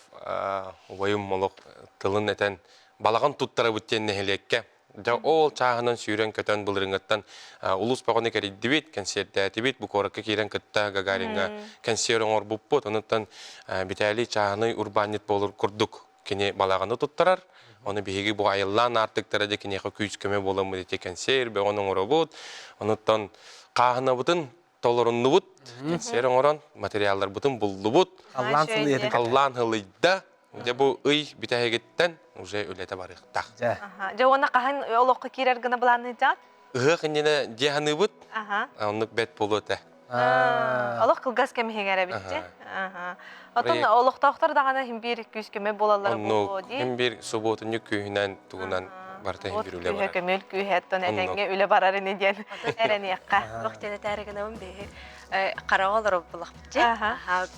убайым олох тылын этэн балаҕан туттарабыт диэн нэһилиэккэ дьэ ол чааһынан сүүрэн-көтөн былырыҥҥыттан улуус бөҕөнү кэрийдибит, кэнсиэрдээтибит, бу куоракка киирэн кытта Гагариҥҥа кэнсиэр оҥорбуппут. Онуттан Виталий чааһынай урбаанньыт буолар курдук кини балаҕаны туттарар. Ону биһиги бу айыллаан аартыктара дьэ киниэхэ күүс-көмө буоламмыт ити кэнсиэр бөҕөнү оҥоробут. Онуттан хааһынабытын толоруннубут, кэнсиэр оҥорон материалларбытын буллубут. Халлаан сылыйда. Халлаан сылыйда. Дьэ бу ый бүтэһигиттэн уже үлэтэ барыахтаах. Дьэ. Дьэ уонна хаһан олоххо киирэр гына былаанныйдьаҕыт? Ыһыах иннинэ дьиэ саныыбыт. Оннук бэт буолуо этэ. Олох кылгас кэм иһигэр эбит Оттон олохтоохтор даҕаны иһин биир күүс-көмө буолаллара буолуо дии. Иһин биир субуотунньук күүһүнэн тугунан барыта иһин биир үлэ барар. Көмүл күүһэ оттон этэҥҥэ үлэ барар ини диэн эрэниэххэ. Туох диэн этээри гынабын биһи хараҕа олорор булахпыт дьэ.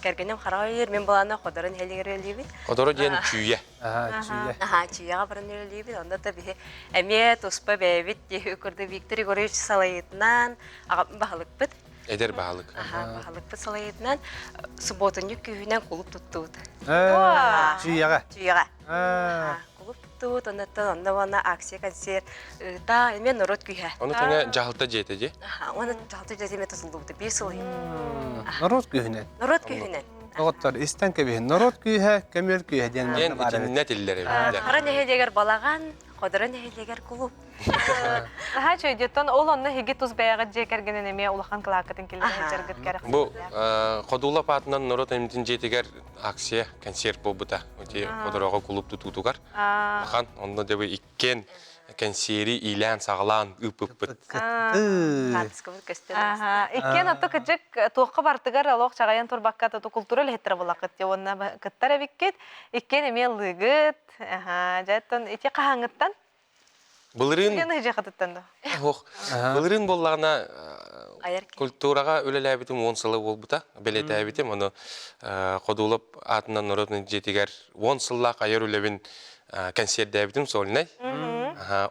Кэргэним хараҕа өйүүр, мин былаана ходорун иһэлигэр үлэлиибин. Ходоро диэн чүүйэ. Чүүйэ. Аха, чүүйэҕэ баран үлэлиибин. Онно да биһи эмиэ туспа бэйэбит курдук Виктор Егорович салайыытынан аҕам баһылыкпыт. Эдэр баһылык. Аха, баһылыкпыт салайыытынан субуотунньук күүһүнэн кулууп туттубут. Чүүйэҕэ. Чүүйэҕэ. Кулууп. туппуттут, оннуттан онно уонна акция концерт ыыта, эмиэ норуот күүһэ. Ону тэҥэ дьаһалта дьиэтэ дии. Уонна дьаһалта дьиэтэ эмиэ тутуллубута биир сыл иһин. Норуот күүһүнэн. Норуот күүһүнэн. Доҕоттор, истэн кэбиһин. Норуот күүһэ, көмүөл күүһэ диэн Диэн итиннэ этиллэр эбит. Хара нэһилиэгэр балаҕан, Ходоро нэһилиэгэр кулууп. Наһаа үчүгэй ол онно эһиги тус бэйэҕит дьиэ кэргэнин эмиэ улахан кылааккытын киллэрэ сылдьаргыт кэрэх. Бу Ходула паатынан норуот эмтин дьиэтигэр акция, концерт буолбута. Ити Ходороҕо кулууп тутуутугар. Улахан, онно дьэ иккиэн кэнсиэри иилээн-саҕалаан ыыппыппыт. Хаартыскабыт көстөн Иккиэн отто кыдьык туохха бартыгар олох чаҕайан турбакка туту култуура үлэһиттэрэ булакыт дии уонна кыттар эбиккит. Иккиэн эмиэ ыллыыгыт. Дьэ, оттон ити хаһааҥҥыттан? Былырыын Билген ыһыдьахатыттан да. Ох, былырыын буоллаҕына культураҕа үлэлээбитим 10 сыла буолбута. Бэлиэтээбитим. Ону Ходулов аатынан норуот дьиэтигэр 10 сыллаах айар үлэбин кэнсиэрдээбитим сольнай.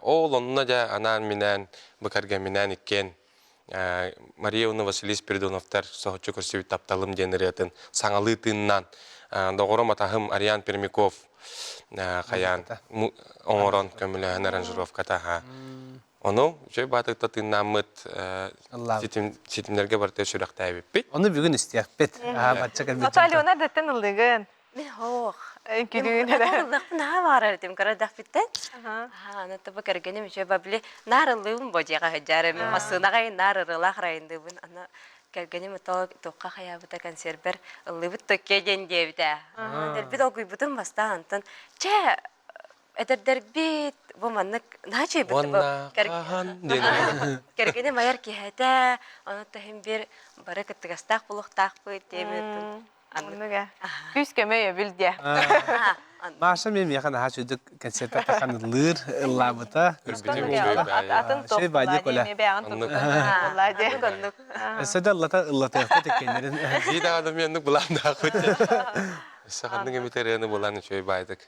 Ол онно дьэ анаан-минээн, бу кэргэмминээн иккиэн Мария уонна Василий Спиридоновтар соһуччу көрсүбүт тапталым диэн ырыатын саҥалыы тыыннаан доҕорум атаһым Ариан Пермяков хайаан оҥорон көмөлөһөн аранжировката Ону үчүгэй баатыкта тыыннааммыт ситимнэргэ барыта сүрэхтээбиппит. Ону бүгүн истиэхпит. Бачча кэлбит. Ото Алена дэттэн ыллыгын. Мин хоох. Үҥкүүлүүгүн эрэ. Ыллахпын наһаа баҕарар этим кыра эрдэхпиттэн. Аһаа, аны тобо кэргэним үчүгэй ба били наар ыллыыбын бо дьиэҕэ сылдьаар мин массыынаҕа наар ырыалаах райындыыбын. Аны кэргэним ото туохха хайаабыта консервер ыллыыбыт токке диэн диэбитэ. Дэлби долгуйбутум бастаан онтон чэ эдэрдэрбит бу маннык наһаа үчүгэйбит Уонна хаһан диэн кэргэним айар киһи ону таһым бир бары кыттыгастаах буолуохтаахпыт диэбит Оннуга. Күүс көмө өйөбүл диэ. Маша мен миэхэ наһаа сүдүк концертта тахан ыллыыр, ыллаабыта. Атын Шей бади коля. Өссө да ыллата ыллатыахпыт иккеннерин. Дии даҕаны мен былааннаахпыт. Өссө ханнык эмит ырыаны булан үчүгэй баайдык.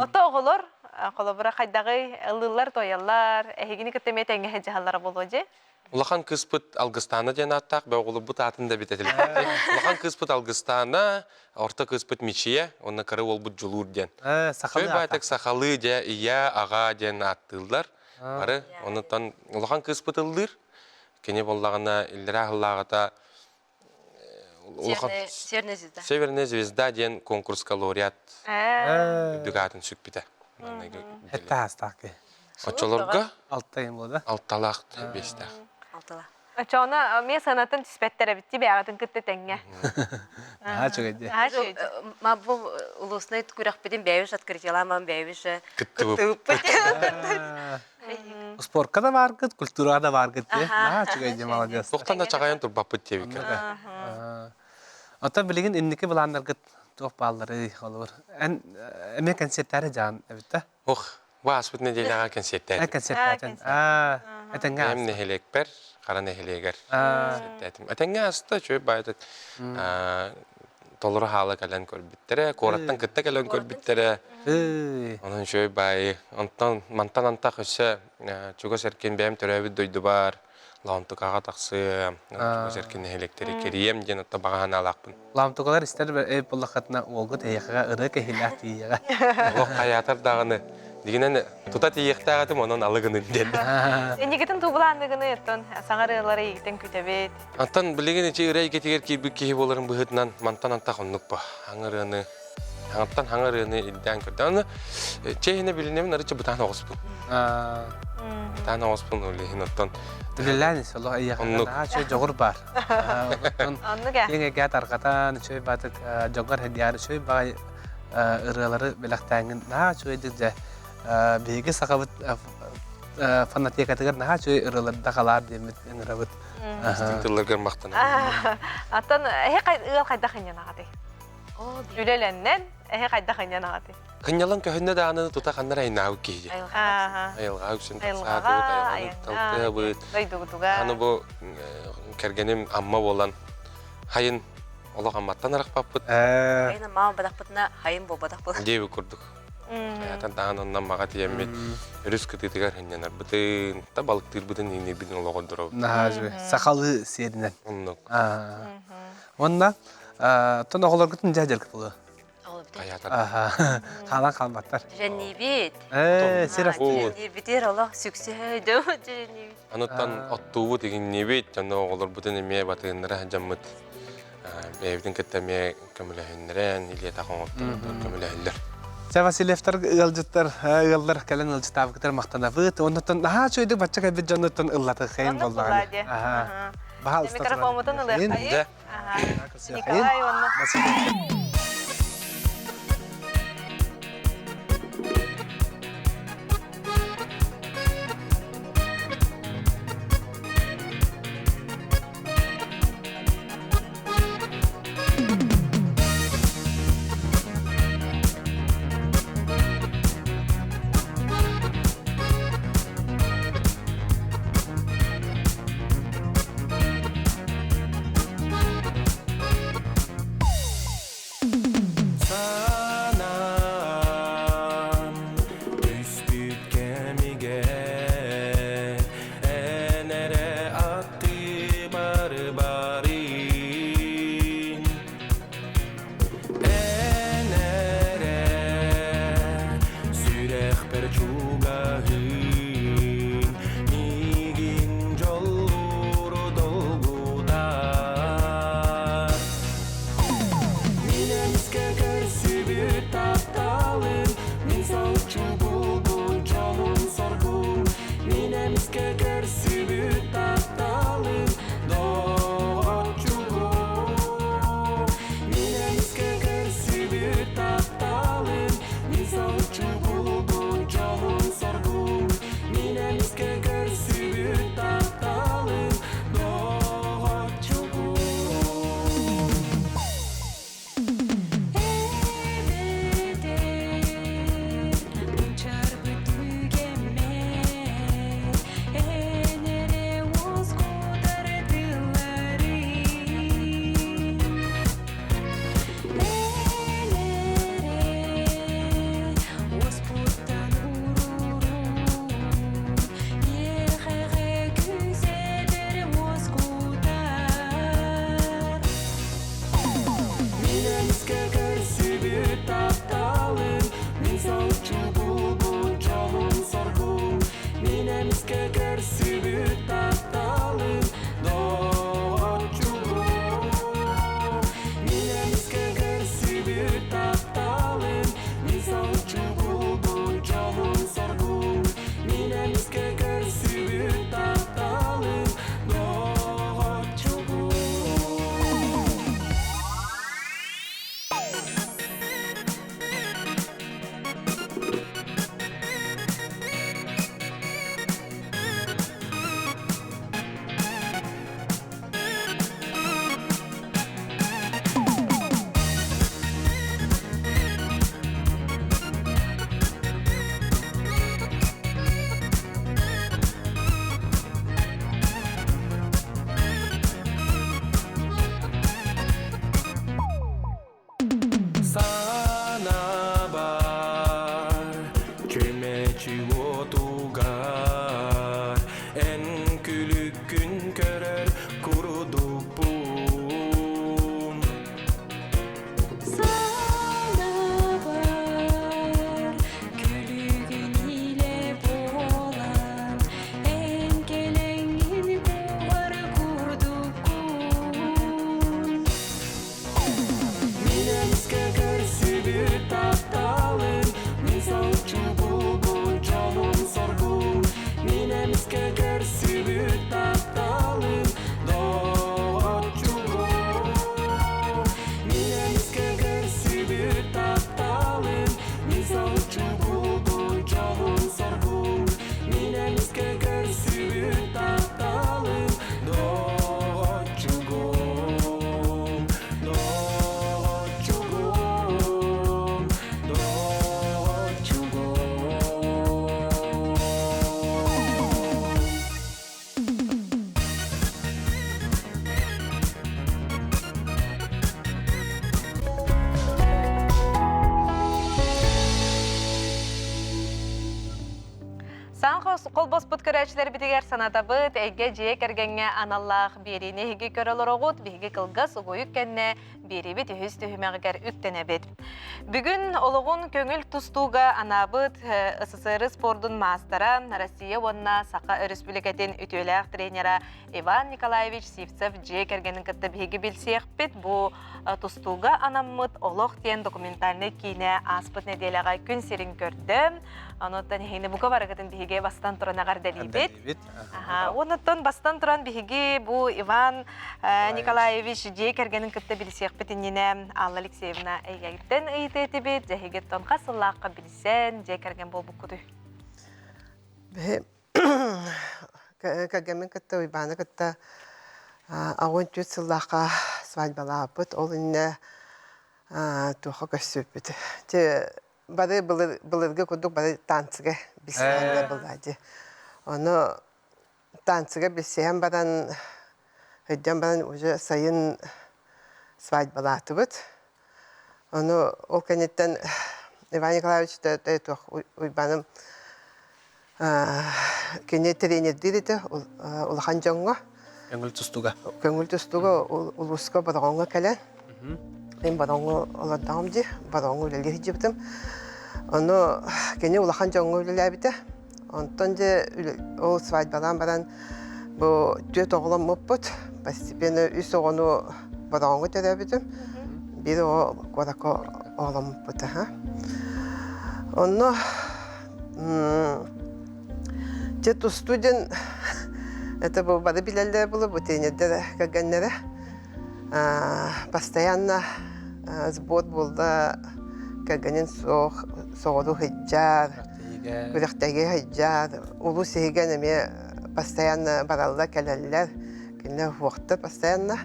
Ото оҕолор холобура хайдаҕый ыллыыллар тояллар эһигини кытта эмиэ тэҥҥэ сылдьыһаллара буолуо дии. Улахан кыыспыт Алгыстаана диэн ааттаах, бөҕүлүбүт аатын да битэтилбэт. Улахан кыыспыт Алгыстаана, орто кыыспыт Мичийэ, уонна кыра уолбут Дьулуур диэн. Сахалыы баайтак сахалыы дьэ ийэ, аҕа диэн ааттыыллар. Бары онутан улахан кыыспыт ыллыыр. Кини буоллаҕына иллэрээ аһыллааҕыта улахан Северная звезда. Северная звезда диэн конкурска лауреат үрдүк аатын сүкпүтэ. Этте хаастаах киһи. Оччолорго Алтайым буолда. алталаах, биэстээх. Алталаах. Очоона эмиэ санатын түспэттэр эбит дии бэйэҕитин кытта тэҥҥэ. Наһаа үчүгэй дии. Наһаа үчүгэй. Ма бу улуусный күрэхпитин бэйэбит открытиелааман бэйэбит Кыттыбыппыт. Спортка да бааргыт, культураҕа да бааргыт дии. Наһаа үчүгэй дии, молодец. Туохтан да чаҕайан турбаппыт диэбиккэ. Оттон билигин инники былааннаргыт туох баалларый, холобур? Эн эмиэ концерттээри дьаан эбит да? Ох, бу ааспыт нэдиэлэҕэ концерттээтим. Концерттаатын. Аа, этэҥҥэ Эм нэһилиэкпэр, Хара нэһилиэгэр концерттээтим. Этэҥҥэ ааста, үчүгэй баайдык толору хаала кэлэн көрбүттэрэ, куораттан кытта кэлэн көрбүттэрэ. Онон үчүгэй баайы. Онтон мантан антах өссө чугас эркин бэйэм төрөөбүт дойдубар Лаамтыкаҕа тахсыам, чугас эркин нэһилиэктэри кэрийэм диэн отто баҕа санаалаахпын. Лаамтыкалар истэр эй буллаххытына уолгут эһиэхэҕэ ырыа кэһиилээх тиийиэҕэ. Олох хайаатар даҕаны дигинэн тута тиийиэхтээх этим, онон алы гынын диэн. Инникитин тугулаанныгыны оттон саҥа ырыалары эйигиттэн күтэбит. Антон билигин ити ырыа эйгэтигэр киирбит киһи буоларын быһыытынан мантан антах оннук бо. Хаҥа ырыаны, хаҥаттан хаҥа ырыаны ирдээн көрдө. Аны чэһинэ билинэбин арычча бытаан оҕуспун. Бытаан оҕуспун ол иһин оттон Үлэлээн ис олох эйиэхэ наһаа үчүгэй дьоҕур баар. Оттон киэҥ эйгэ тарҕатан үчүгэй баатык дьоҥҥор хэдиаар үчүгэй баҕай ырыалары бэлэхтээҥҥин наһаа үчүгэйдик дьэ биһиги сахабыт фанатекатыгар наһаа үчүгэй ырыаларда халаар диэммит ыҥырабыт. Истиҥ тылларгар махтанабын. Аттан эһи ыал хайдах ынньанаҕытый? Үлэлэннэн эһи хайдах ынньанаҕытый? Кынньалан көһүннэ даҕаны тута ханнар айнаабыт киһи. Айылҕаҕа үксүн тахсаатыбыт, айылҕаны талтыабыт. Дойдугутуга. Аны бу кэргэним Амма буолан хайын олох Амматтан арахпаппыт. Хайын Амма буолбатахпытына хайын буолбатах буолар. Диэбит курдук. Хайатан таһан онно Аммаҕа тиийэммит өрүс кытыытыгар сынньанарбытын, та балыктыырбытын иҥнирбитин олоҕордоробут. Наһаа үчүгэй. Сахалыы сиэринэн. Оннук. Уонна оттон оҕолоргутун дьэ дьарык буолуо. Оҕолорбут. Аха. Хаалан хаалбаттар. Дьүрэнниибит. Ээ, сир астыыр. Дьүрэнниирбитигэр олох сүксүһэ дьүрэнниибит. Ануттан оттуубут игинниибит, дьоно оҕолорбутун эмиэ батыһыннара сылдьаммыт бэйэбитин кытта эмиэ көмөлөһүннэрэн, илиэтэх оҥортон көмөлөһөллөр. Чэ, Васильевтар ыалдьыттар, ыаллар кэлэн ыалдьытаабыкытар махтанабыт. Оннуттан наһаа үчүгэйдик бачча кэлбит дьонуттан ыллатыххайын боллаҕына. Аха. Баһаалыста Микрофоммутун ылыаххайын. Николай уонна Санаан түспүт кэмигэр эн эрэ аттыбар барыын Эн эрэ сүрэхпэр чугаһыын миигин дьоллууру долгутар Мин эмискэ көрсүбүт тапталым Мин соһуччу булбут дьолум соргум Мин эмискэ көрсүбүт тапталым Доҕоччугум Мин эмискэ көрсүбүт тапталым Мин соһуччу булбут дьолум соргум Мин эмискэ көрсүбүт тапталым Доҕоччугум Эбэтэр мунчарбыт түгэммэр эн эрэ уоскутар тылларыҥ. Эн эрэ уоспуттан уруруҥ, иэхэҕэ күүсэтэр уоскутар. Мин эмискэ көрсүбүт тапталым Мин соһуччу булбут дьолум соргум Мин эмискэ көрсүбүт тапталым Доҕоччугум Мин эмискэ көрсүбүт тапталым Мин соһуччу булбут дьолум соргум Мин эмискэ көрсүбүт тапталым Доҕоччугум Санабар чүмэчи уотугар эн күлүккүн көрөр курдукпун Санабар күлүгүн илэ буолан эн кэлэҥҥин куор курдуккун. Мин эмискэ көрсүбүт тапталым Мин соһуччу булбут дьолум. Саҥа холбоспут көрөөччүлэрбитигэр санатабыт, эйгэ дьиэ кэргэҥҥэ аналлаах биэриини эһиги көрө олороҕут, биһиги кылгас угуйук кэннэ биэриибит үһүс түһүмэҕигэр үктэнэбит. Бүгүн олоҕун көҥүл тустууга анаабыт СССР спордун маастара, Россия уонна Саха Өрөспүүбүлүкэтин үтүөлээх тренера Иван Николаевич Сивцев дьиэ кэргэнин кытта биһиги билсиэхпит. Бу тустууга анаммыт Олох диэн документальнай киинэ ааспыт нэдиэлэҕэ күн сирин көрдө. Онуттан эһигини бука барыгытын биһиги бастан туран эҕэрдэлиибит. Онуттан бастан туран биһиги бу Иван Николаевич дьиэ кэргэнин кытта билсиэхпит иннинэ Алла Алексеевна эйгэгиттэн ыйытыы этибит. Дьэһигиттэн хас сыллаахха билсэн дьиэ кэргэн буолбуккутуй? Кэргэммин кытта Уйбааны кытта 84 сыллаахха свадьбалаабыт. Ол иннэ туохха көрсүбүппүт. Те бары былыргы курдук бары танцыга билсиһэн была дии. Ону танцыга билсиһэн баран өйдөөн баран уже сайын свадьбалаатыбыт. Ону ол кэнниттэн Иван Николаевич туох Уйбаным кини тренердиир этэ улахан дьоҥҥо. Көҥүл тустууга. Көҥүл тустууга улууска Бороҕоҥҥо кэлэн. Мин Бороҕоҥҥо олордоҕум дии, Бороҕоҥҥо үлэлии сылдьыбытым. Ону кини улахан дьоҥҥо үлэлээбитэ. Онтон дьэ ол свадьбалаан баран бу түөрт оҕоломмуппут. Постепенно үс оҕону Бороҕоҥҥо төрөөбүтүм. Биир оҕо куоракка оҕоломмуппут. Онно дьэ тустуу диэн это бу бары билэллэр булу бу тренердэр кэргэннэрэ постоянно сбор буолла кэргэнин суох соҕуруу сылдьар күрэхтэһиигэ сылдьар улуус иһигэр эмиэ постоянно бараллар кэлэллэр кинилэр уһуохтар постоянно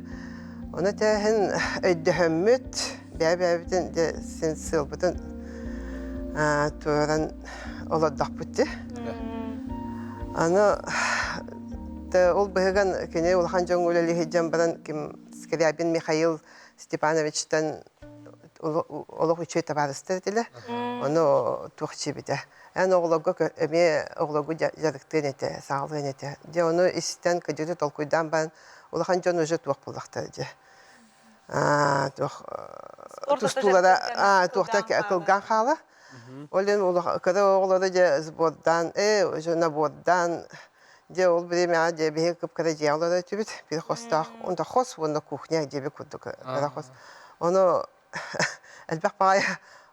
ону тэһин өйдөһөммүт бэйэ-бэйэбитин дьэ син сыалбытын туоран олордохпут дии аны ол быһыган кини улахан дьоҥҥо үлэлии сылдьан баран ким Скрябин Михаил Степановичтан олох үчүгэй табаарыстар этилэр. Ону туох чибитэ. Эн оҕолорго эмиэ оҕолорго дьарыктыан этэ, саҕалыан этэ. Дьэ ону истэн, кыдьыты толкуйдаан баран улахан дьон уже туох буоллахтара дьэ. Туох тустуулара туохта кылгаан хаала. Ол иһин кыра оҕолору дьэ сбордаан, э уже набордаан Дьэ ол бириэмэҕэ дьэ биһиги кып-кыра дьиэ олорор этибит. Биир хостоох, онто хос уонна кухня дьиэбит курдук кыра хос. Ону элбэх баҕайы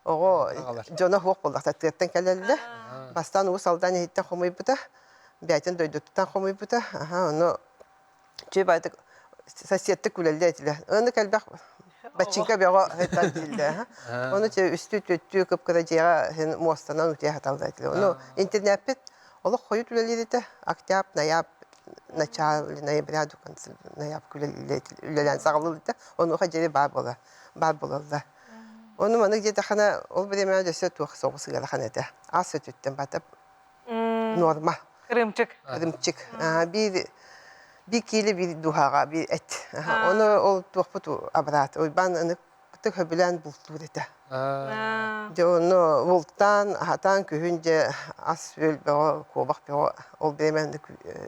оҕо дьоно суох буоллахта тыаттан кэлэллэр. Бастаан Уус Алдан иһиттэн хомуйбута, бэйэтин дойдутуттан хомуйбута. Аха, ону үчүгэй баҕайытык соседтык күлэллэр этилэр. Аны элбэх баччыҥка бөҕө сытар дииллэр. Ону үстүү-түөртүү кып-кыра дьиэҕэ муостанан утуйа саталлар этилэр. Ону интернеппит Олох хойут үлэлиир этэ. Октябрь, ноябрь, начало ноября до конца ноябрь үлэлээн саҕалыыр этэ. Онуоха диэри баар буола, баар буолаллар. Ону маннык диэтэххинэ, ол бириэмэҕэ өссө туох соҕус ыарахан этэ. Ас өтүттэн бата норма. Кырыымчык. Кырыымчык. Биир биир киилэ биир дууһаҕа биир эт. Ону ол туохпут абыраат. Уйбаан ынык Ытык сөбүлээн бултуур этэ. Дьэ онно бултаан, аһатаан күһүн дьэ ас-үөл бөҕө, куобах бөҕө ол бириэмэ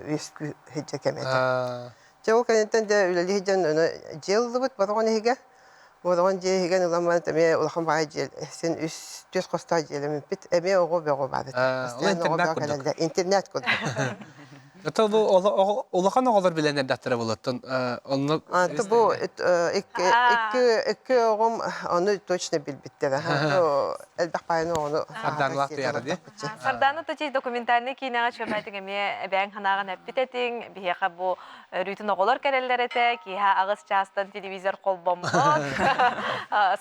үөскүү сылдьар кэмэ этэ. Дьэ ол кэнниттэн дьэ үлэлии сылдьан ону дьиэ ыллыбыт Бороҕон иһигэр. Бороҕон дьиэ иһигэр ылан баран эмиэ улахан баҕайы дьиэ син үс түөрт хостоох дьиэлэммиппит. Эмиэ оҕо бөҕө баар этэ. Постоянно оҕо бөҕө кэлэллэр. Интернат курдук. Это бу улахан оҕолор билэн эрдэхтэрэ болоттон онно Аты бу икки оҕом ону точно билбиттэрэ. Элбэх баайын оҕону Сарданалаах туйаара дии. Сардана Тучий документальный киинэҕэ чөмөтүҥ эмиэ эбээҥ ханаҕын эппит этиҥ. Биһиэхэ бу өрүүтүн оҕолор кэлэллэр этэ. Киэһэ аҕыс чаастан телевизор холбоммот.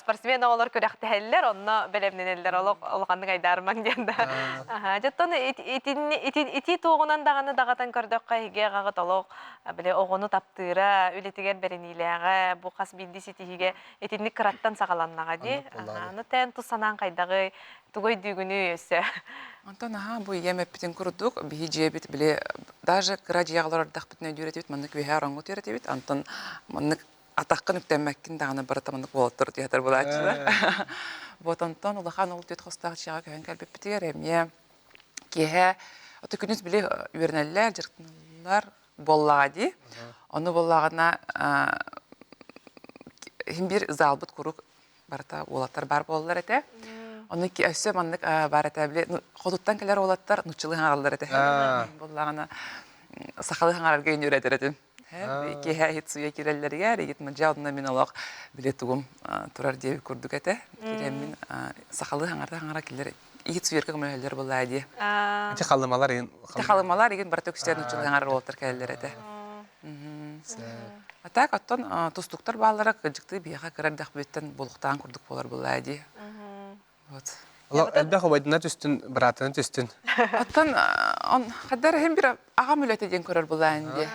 Спортсмен оҕолор күрэхтэһэллэр, онно бэлэмнэнэллэр. Олох улаханнык айдаарымаҥ диэн да. Дьоттон ити туоҕунан даҕаны даҕатан көрдөххө, эһиги аҕаҕыт олох били оҕону таптыыра, үлэтигэр бэриниилээҕэ, бу хас биирдии ситиһиигэ итинник кыраттан саҕаланнаҕа дии. Аны тээн тус санаан хайдаҕый, тугу өйдүүгүнүй өссө? Онтон аһаа бу ийэм эппитин курдук, биһи дьиэбит били даже кыра дьиэҕэ олорордохпутуна өйдүүр этибит, маннык үөһээ ороҥҥо утуйар этибит, онтон маннык атаххын үктэммэккин даҕаны барыта маннык уолаттар утуйатар буолааччылар. Вот онтон улахан ол түөрт хостоох дьиэҕэ көһөн кэлбиппитигэр эмиэ киэһэ. Ото күнүс били үөрэнэллэр, дьарыктаналлар буоллаҕа дии. Ону буоллаҕына иһин биир залбыт куруук барыта уолаттар баар буолаллар этэ. Ону өссө маннык баар этэ били хотуттан кэлэр уолаттар нуччалыы хаҥараллар этэ. Буоллаҕына сахалыы хаҥарарга үөрэтэр этим. Киэһэ иһит суйа киирэллэригэр, игит мадьа онно мин олох били тугум турар диэбит курдук этэ. Киирэммин сахалыы хаҥара-хаҥара киллэр иһит суйарга көмөлөһөллөр буоллаа дии. Ити халымалар игин Ити халымалар игин барыта үксүтэн нуччалыы хаҥарар уолаттар кэлэллэр этэ. А так оттон тустуктар бааллара кырдьыктыы биһиэхэ кыра эрдэхпиттэн булуктаан курдук буолар буоллаа дии. Вот. Элбэх убайдына түстүн, быраатына түстүн. Оттон он хаддар иһин бир аҕам үлэтэ диэн көрөр булаан дии.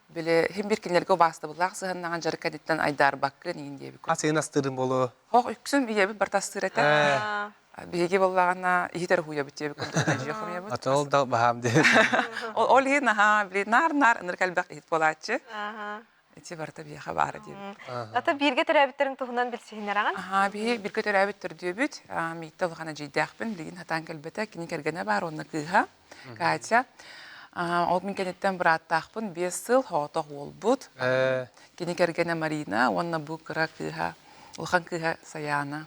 Били иһин бир кинилэргэ убаастабыллаах сыһаннаҕын дьарык кэнниттэн айдаарбаккын иин диэбит. Асыын астыырын болу. Хох үксүн ийэбит барта астыыр этэ. Биһиги буоллаҕына иһитэр уһуйабыт диэбит курдук дьиэ хомуйабыт. Ата ол да баһаам диэн. Ол иһин аһаа били наар-наар ынырык элбэх иһит буолааччы. Ити барыта биһиэхэ баара диэбит. Ата бииргэ төрөөбүттэрин туһунан билсиһиннэрэҕин? Аһаа, биһи бииргэ төрөөбүт төрдүөбүт. Мииттэ улахан эдьиийдээхпин, билигин хатаан кэлбэтэ. Кини кэргэнэ баар уонна кыыһа Катя. Ол мин кэнниттэн бырааттаахпын, 5 сыл соҕотох уолбут. Кини кэргэнэ Марина уонна бу кыра кыыһа, улахан кыыһа Саяна.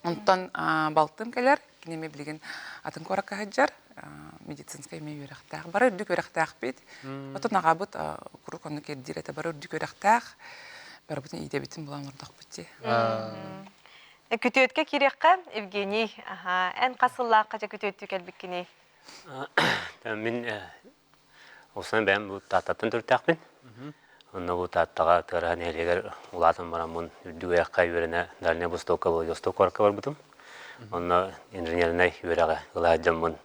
Онтон балтым кэлэр, кини эмиэ билигин атын куоракка сылдьар, медицинскэй эмиэ үөрэхтээх. Бары үрдүк үөрэхтээхпит. Отон аҕабыт куруук оннук ирдиир этэ, бары үрдүк үөрэхтээх. Барыбытын иитэбитин булан олордохпут дии. Күтүөткэ киириэххэ, Евгений, аха, эн хас сыллаахха дьэ күтүөттүү кэлбиккиний? Мин Улсан бэйэм бу Тааттаттан төрүттээхпин. Онно бу Тааттаҕа Тыараһа нэһилиэгэр улаатан бараммын үрдүк үөрэххэ үөрэнэ Дальнай Востокка Владивосток куоракка барбытым. Онно инженернэй үөрэҕи ыла сылдьаммын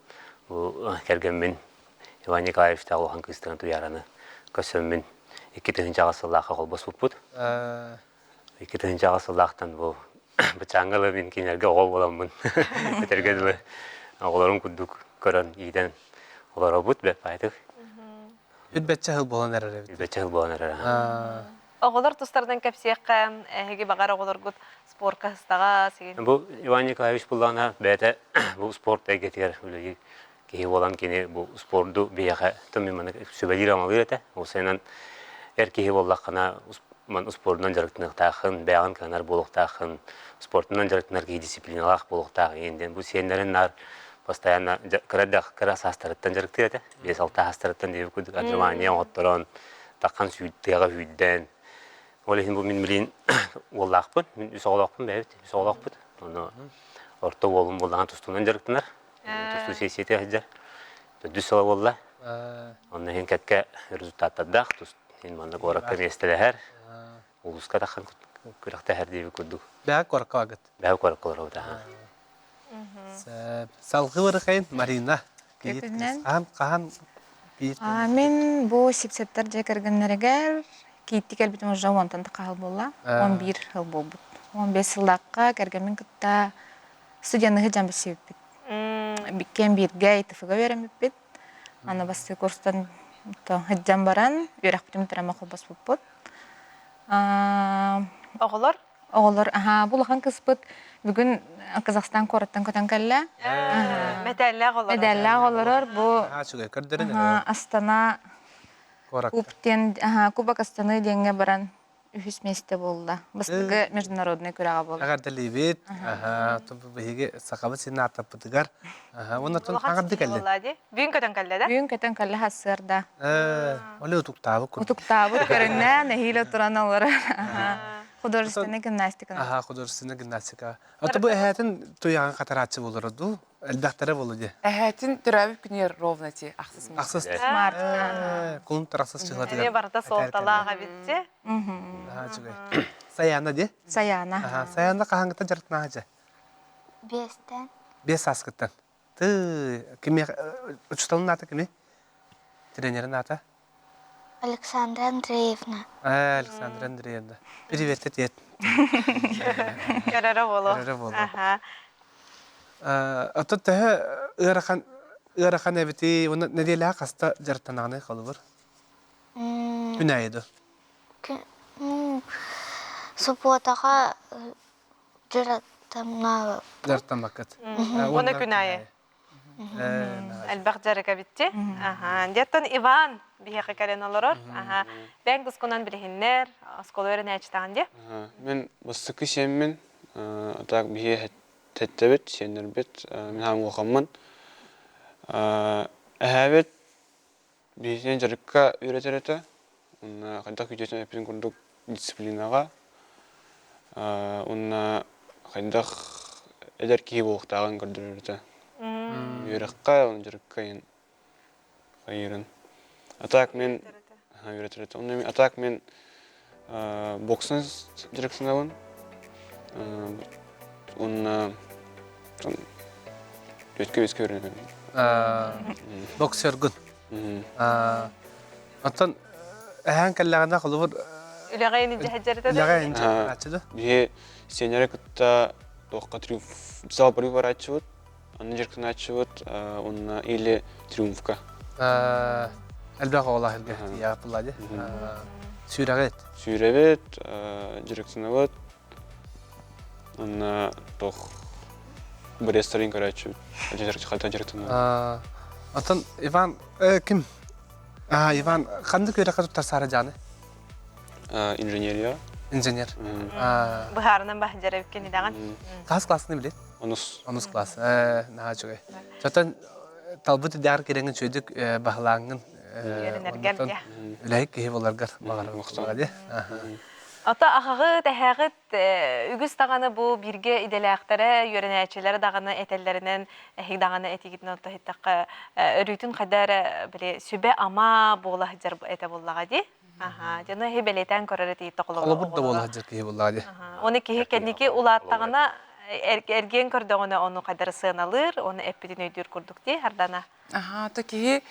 бу кэргэммин Иван Николаевичтаах улахан кыыстарын Туйаараны көрсөммүн 2008 сыллаахха холбоспуппут. 2008 сыллаахтан бу бычааҥҥа ыла мин кинилэргэ оҕо буоламмын этэргэ дылы оҕолорум курдук көрөн иитэн олоробут бэрт баайтык. Үт-бэччэ сыл буолан эрэр эбит. Үт-бэччэ сыл буолан эрэр. Оҕолор тустарынан кэпсиэххэ, эһиги баҕар оҕолоргут спорка сыстаҕа сигин. Бу Иван Николаевич буллаҕына бэйэтэ бу спорт эйгэтигэр үлэлиир киһи буолан кини бу спорду биһиэхэ тыммын сүбэлиир-амалыыр этэ. Ол сайынан эр киһи буоллаххына спордунан дьарыктаныахтааххын, бэйэҕин кыанар буолуохтааххын, спортунан дьарыктанар киһи дисциплиналаах буолуохтаах иһин диэн бу сиэннэрин наар постоянно кыра да кыра саастарыттан дьарыктыыр этэ. 5-6 саастарыттан диэбит курдук отжимание оҥотторон, таххан тыаҕа сүүрдэн. Ол иһин бу мин билин уоллаахпын, мин үс оҕолоохпун бэйэбит, үс оҕолоохпут. Ону орто уолум буоллаҕына тустуунан дьарыктанар. Тустуу сессията сылдьар. Төрдүс сыла буолла. Онно иһин кэккэ результаттардаах. Иһин манна куоракка миэстэлэһэр. Улууска таххан күрэхтэһэр диэбит курдук. Бэҕэ куоракка баргыт. Бэҕэ куоракка олоробут аха. Салгыы барыхайын Марина. Хаһан хаһан Мин бу Сипсептэр дьиэ кэргэннэригэр киитти кэлбитим уже уонтан тахаһыл буолла. 11 сыл буолбут. 15 сыллаахха кэргэммин кытта Студенныһы дьан билсибиппит. Иккиэн бииргэ ИТФ-га үөрэммиппит. Аны бастакы курстан сылдьан баран үөрэхпитин бүтэрэн холбоспуппут. Оҕолор? Оҕолор, аһаа, бу улахан кыспыт бүгүн Казахстан куораттан көтөн кэллэ. Мэтээллээх олорор. Мэтээллээх олорор. Бу Астана Куб диэн, Кубок Астаны диэҥҥэ баран үһүс миэстэ буолла. Бастакы международный күрэҕэ буолла. Эҕэрдэлиибит. Биһиги Сахабыт сирин ааттаппытыгар. Уонна тон хаҥардыы кэллин. Бүгүн көтөн кэллэ да? Бүгүн көтөн кэллэ сарсыарда. Оле утуктаабыт курдук. Утуктаабыт көрүҥнээн нэһиилэ туран олорор. Художественная гимнастика. Аха, художественная гимнастика. Ото бу эһээтин туйаҕын хатарааччы буолар дуу? Элбэхтэрэ буолу дии. Эһээтин төрөөбүт күнүгэр ровно ти ахсыс Ахсыс март. Кулун тарахсыс чыһылатыгар. Эмиэ барыта суолталаах эбит дии. Аха, үчүгэй. Саяна дии? Саяна. Саяна хаһааҥҥыттан дьарыктанаҕа дьэ? Биэстэн. Биэс сааскыттан. Ты кими учууталын аата кими? Тренерин аата? Александра Андреевна. Александра Андреевна. Привет, тет. Көрөрө боло. Көрөрө боло. Ото төһө ыарахан ыарахан эбити уонна нэдиэлэҕэ хаста дьарыктанаҕыный холобур? Күн аайы дуо? Субуотаҕа дьарыктаммаппыт. Дьарыктаммаккыт. Уонна күн аайы. Элбэх дьарык эбитти. Аха. Деттон Иван биһиэхэ кэлэн олорор. Аха. Бэҥ тускунан билиһиннэр, оскуола үөрэнээччитэҕин дии. Мин бастакы сиэммин, так биһиэ тэттэбит, сиэннэрбит, мин хаам улахаммын. Эһээбит биһиэхэ дьарыкка үөрэтэр этэ. Уонна хайдах күүтүөтүн эппитин курдук дисциплинаҕа уонна хайдах эдэр киһи буолуохтааҕын көрдөрөр этэ. Үөрэххэ, уонна дьарыкка иһин хайыырын. А так мин үөрэтэр этэ. Онно а так мин боксан дьарыктанабын. Уонна үөскэ-үөскэ үөрэнэбин. Боксергун. Оттон эһээн кэллэҕинэ холобур Үлэҕэ ини дьэһэдьэритэ үлэҕэ ини дьэһэдьэрээччи да? Биһи сиэннэри кытта туохха триумф зал барыы барааччыбыт, анны дьарыктанааччыбыт уонна или триумфка. Элбэх оҕолоох илгэ тиийэҕит дии. Сүүрэҕит? Сүүрэбит, дьарыктанабыт, Уонна туох бырыастарын көрөөччүбүт. Хата дьарыктанар. Оттон Иван ким? А, Иван ханнык үөрэххэ туттарсаары дьааны? Инженерия. Инженер. Быһаарынан баһдьар эбиккин идэҕин. Хас классны билет? Онус. Онус класс. Наһаа үчүгэй. Чотон талбыт идэҕэр кирэҥин үчүгэйдик баһылааҥҥын үлэһит киһи боларгар баҕарабын. Дии. Ото аҕаҕыт, эһэҕит үгүс даҕаны бу бииргэ идэлээхтэрэ, үөрэнээччилэрэ даҕаны этэллэринэн эһиги даҕаны этигитин отто иһиттэххэ өрүүтүн хайда эрэ били сүбэ-ама буола сылдьар этэ буоллаҕа дии. Аха, дьону эһи бэлиэтээн көрөр этигит Холобур да буола сылдьар киһи буоллаҕа дии. Оны киһи кэнники улааттаҕына эргиэн көрдөҕүнэ ону хайдары сыаналыыр, оны эппитин өйдүүр курдук дии Хардана. Аһаа, то киһи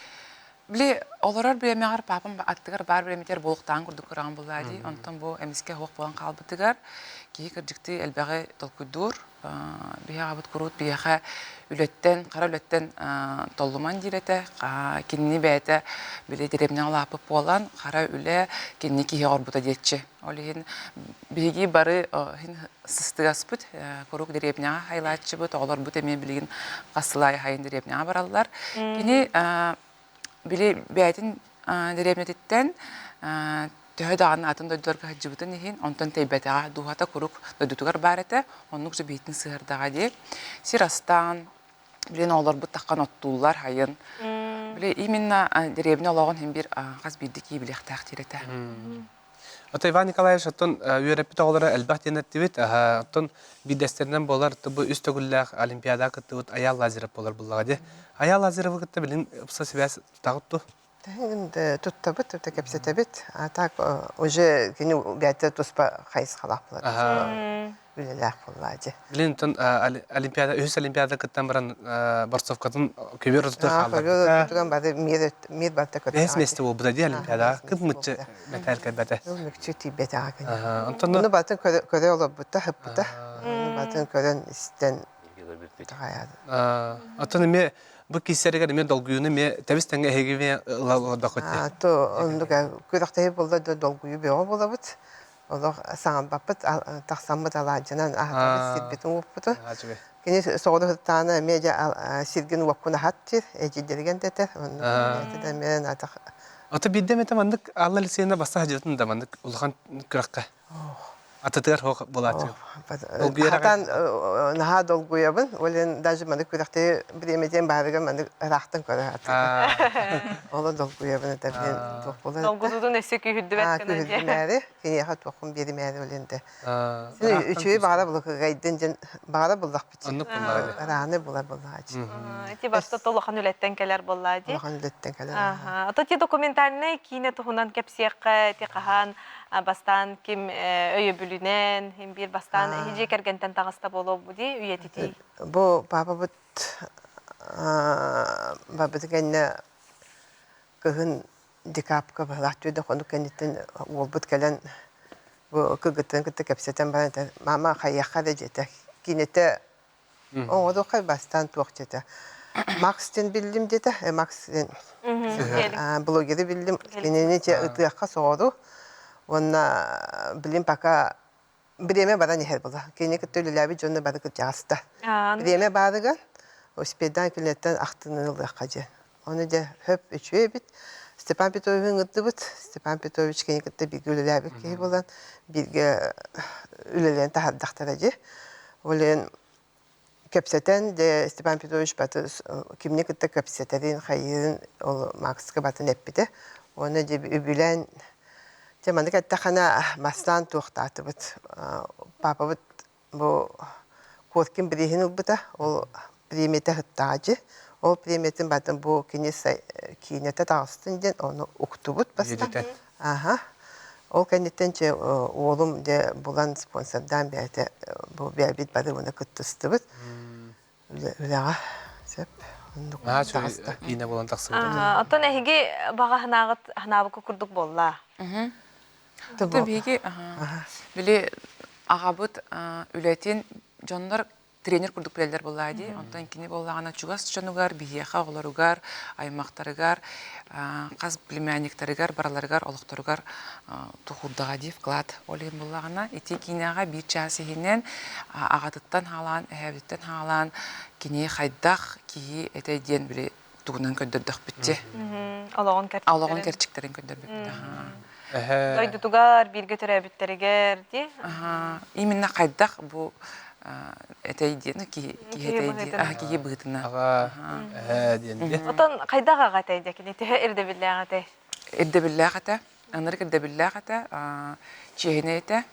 били олорор бириэмэҕэр паапам аттыгар баар бириэмэтигэр буолуохтааҕын курдук көрөҕүн буллаа дии. Онтон бу эмискэ суох буолан хаалбытыгар киһи кырдьыктыы элбэҕи толкуйдуур. Биһи аҕабыт куруут биһиэхэ үлэттэн, хара үлэттэн толлуман диир этэ. Кинини бэйэтэ били дэриэбинэҕэ улааппыт буолан, хара үлэ кинини киһи оҥорбута диэччи. Ол иһин биһиги бары иһин сыстыгаспыт, куруук дэриэбинэҕэ хайылааччыбыт, оҕолорбут эмиэ билигин хас сыл аайы хайын дэриэбинэҕэ бараллар. Кини били бэйэтин дэриэбинэтиттэн төһө даҕаны атын дойдуларга сылдьыбытын иһин, онтон тэйбэтэҕэ, дууһата куруук дойдутугар баар этэ, оннук же биһитин сыһыардаҕа дии. Сир астаан, Билин оҕолорбут таххан оттууллар хайын. Били именно дэриэбинэ олоҕун иһин биир хас биирдии киһи билиэхтээх диир этэ. Ото Иван Николаевич оттон үөрэппит оҕолоро элбэх диэн эттибит. Оттон биирдэстэринэн буолар бу үс төгүллээх Олимпиадаҕа кыттыбыт Айаал Лазарев буолар буллаҕа дии. Айаал Лазаревы кытта билин ыкса сибээс тутаҕыт дуо? Туттабыт, тута кэпсэтэбит. А так уже кини бэйэтэ туспа хайысхалаах буолар. Үлэлээх буоллаа дьэ. Билин оттон Олимпиада, үһүс Олимпиада кыттан баран борцовкатын көбүөр ортотугар хаалларбыта. Көбүөр ортотугар бары мир мир барыта көттөҕө. Бэһис миэстэ буолбута дии Олимпиадаҕа. Кып мыччы мэтээл кэлбэтэ. Ыл мүкчү тиийбэтэҕэ кини. Онтон Ону батын көрө олорбута, хыппыта. Ону батын көрөн истэн Оттон эмиэ бу киссэригэр эмиэ долгуйууну эмиэ тэбис тэҥҥэ эһиги эмиэ ыла олордоххут дии. То оннук күрэхтэһии буолла да долгуйуу бөҕө буолабыт. Олох саҥарбаппыт, тахсаммыт алаадьынан аһатабыт сирбитин уоппуту. Кини соҕуруу сыттаҕына эмиэ дьэ сиргин уоппун аһат диир, эдьиийдэригэн да этэр. Оннук да эмиэ атах Ото биирдэ эмэтэ маннык Алла Алексеевна баста сылдьыбытын да маннык улахан күрэххэ. Атытыгар суох буолааччы. Хатан наһаа долгуйабын. Ол иһин даже маннык күрэхтэһии бириэмэтин баарыгар маннык ыраахтан көрө сатыыбын. Оло долгуйабын это блин туох буолар. Долгутуутун өссө күүһүрдүбэт гына Күүһүрдүмээри, киниэхэ туоххун биэримээри ол иһин де. Үчүгэй баҕара булакыгайдын дьэн баҕара буллахпыт. Оннук буллаҕа. Ырааны була буллаҕа. Ити барыта улахан үлэттэн кэлэр буоллаа дии. Улахан үлэттэн кэлэр. Ото ти документальнай киинэ туһунан кэпсиэххэ ити хаһан бастаан ким өйөбүлүнэн, хим биир бастаан дьиэ кэргэнтэн таҕыста буолуо бу дии үйэтитии. Бу папабыт барбыты кэннэ кыһын декабка быһалаах түөдэ хонук кэнниттэн уолбут кэлэн бу кыргыттарын кытта кэпсэтэн баран этэр мама хайыахха эрэ диэтэ киинэтэ Оҥоруоххай бастаан туох диэтэ. Макс диэн биллим диэтэ. Макс диэн блогеры биллим. Кинини чэ ытыахха соҕору. Уонна билим пока бириэмэ баран иһэр була. Кини кытта үлэлээбит дьону бары кырдьаҕаста. Бириэмэ баарыгар. Успейдаан кинилэртэн ахтыыны ылыахха диэн. Ону дьэ хөп үчүгэй эбит. Степан Петровиһы ыҥырдыбыт. Степан Петрович кини кытта бииргэ үлэлээбит киһи буолан бииргэ үлэлээн таһаардахтара дии. Ол иһин кэпсэтэн, дьэ Степан Петрович баты кимни кытта кэпсэтэрин, хайыырын ол Макска батын эппитэ. Уонна дьэ үбүлээн дьэ маннык эттэххинэ бастаан туохтаатыбыт. Папабыт Бу Коркин бирииһин ылбыта, ол премията ыһыттаҕа Ол премиятын батын бу кини киинэтэ таҕыстын диэн ону уктубут бастаан. Аха. Ол кэнниттэн че уолум дьэ булан спонсордаан бэйэтэ бу бэйэбит бары уна кыттыстыбыт. Үлэҕэ сөп. Оннук таҕыста. Киинэ буолан тахсыбыт. Оттон эһиги баҕа санааҕыт санаабыкка курдук буолла. Биһиги били аҕабыт үлэтин дьоннор тренер курдук билэллэр буоллаа дии. Онтон кини буоллаҕына чугас дьонугар, биһиэхэ оҕолоругар, аймахтарыгар, хас племянниктарыгар, барыларыгар, олохторугар тухурдаҕа дии вклад. Ол иһин буоллаҕына ити киинэҕэ биир чаас иһинэн аҕатыттан хаалаан, эһээбититтэн хаалаан кини хайдах киһи этэй диэн били тугунан көрдөрдөхпүт дии. Олоҕун кэрчиктэрин. Олоҕун кэрчиктэрин көрдөрбүппүт. Дойдутугар, бииргэ төрөөбүттэригэр дии. Именно хайдах бу этэй диэн киһи этэй диэн киһи быһыытынан. Аҕа эһээ диэн дии. Отон хайдах аҕа этэй дии кини төһө ирдэбиллээх этэй? Ирдэбиллээх этэ. Ынырык ирдэбиллээх этэ. Чиэһинэй этэ.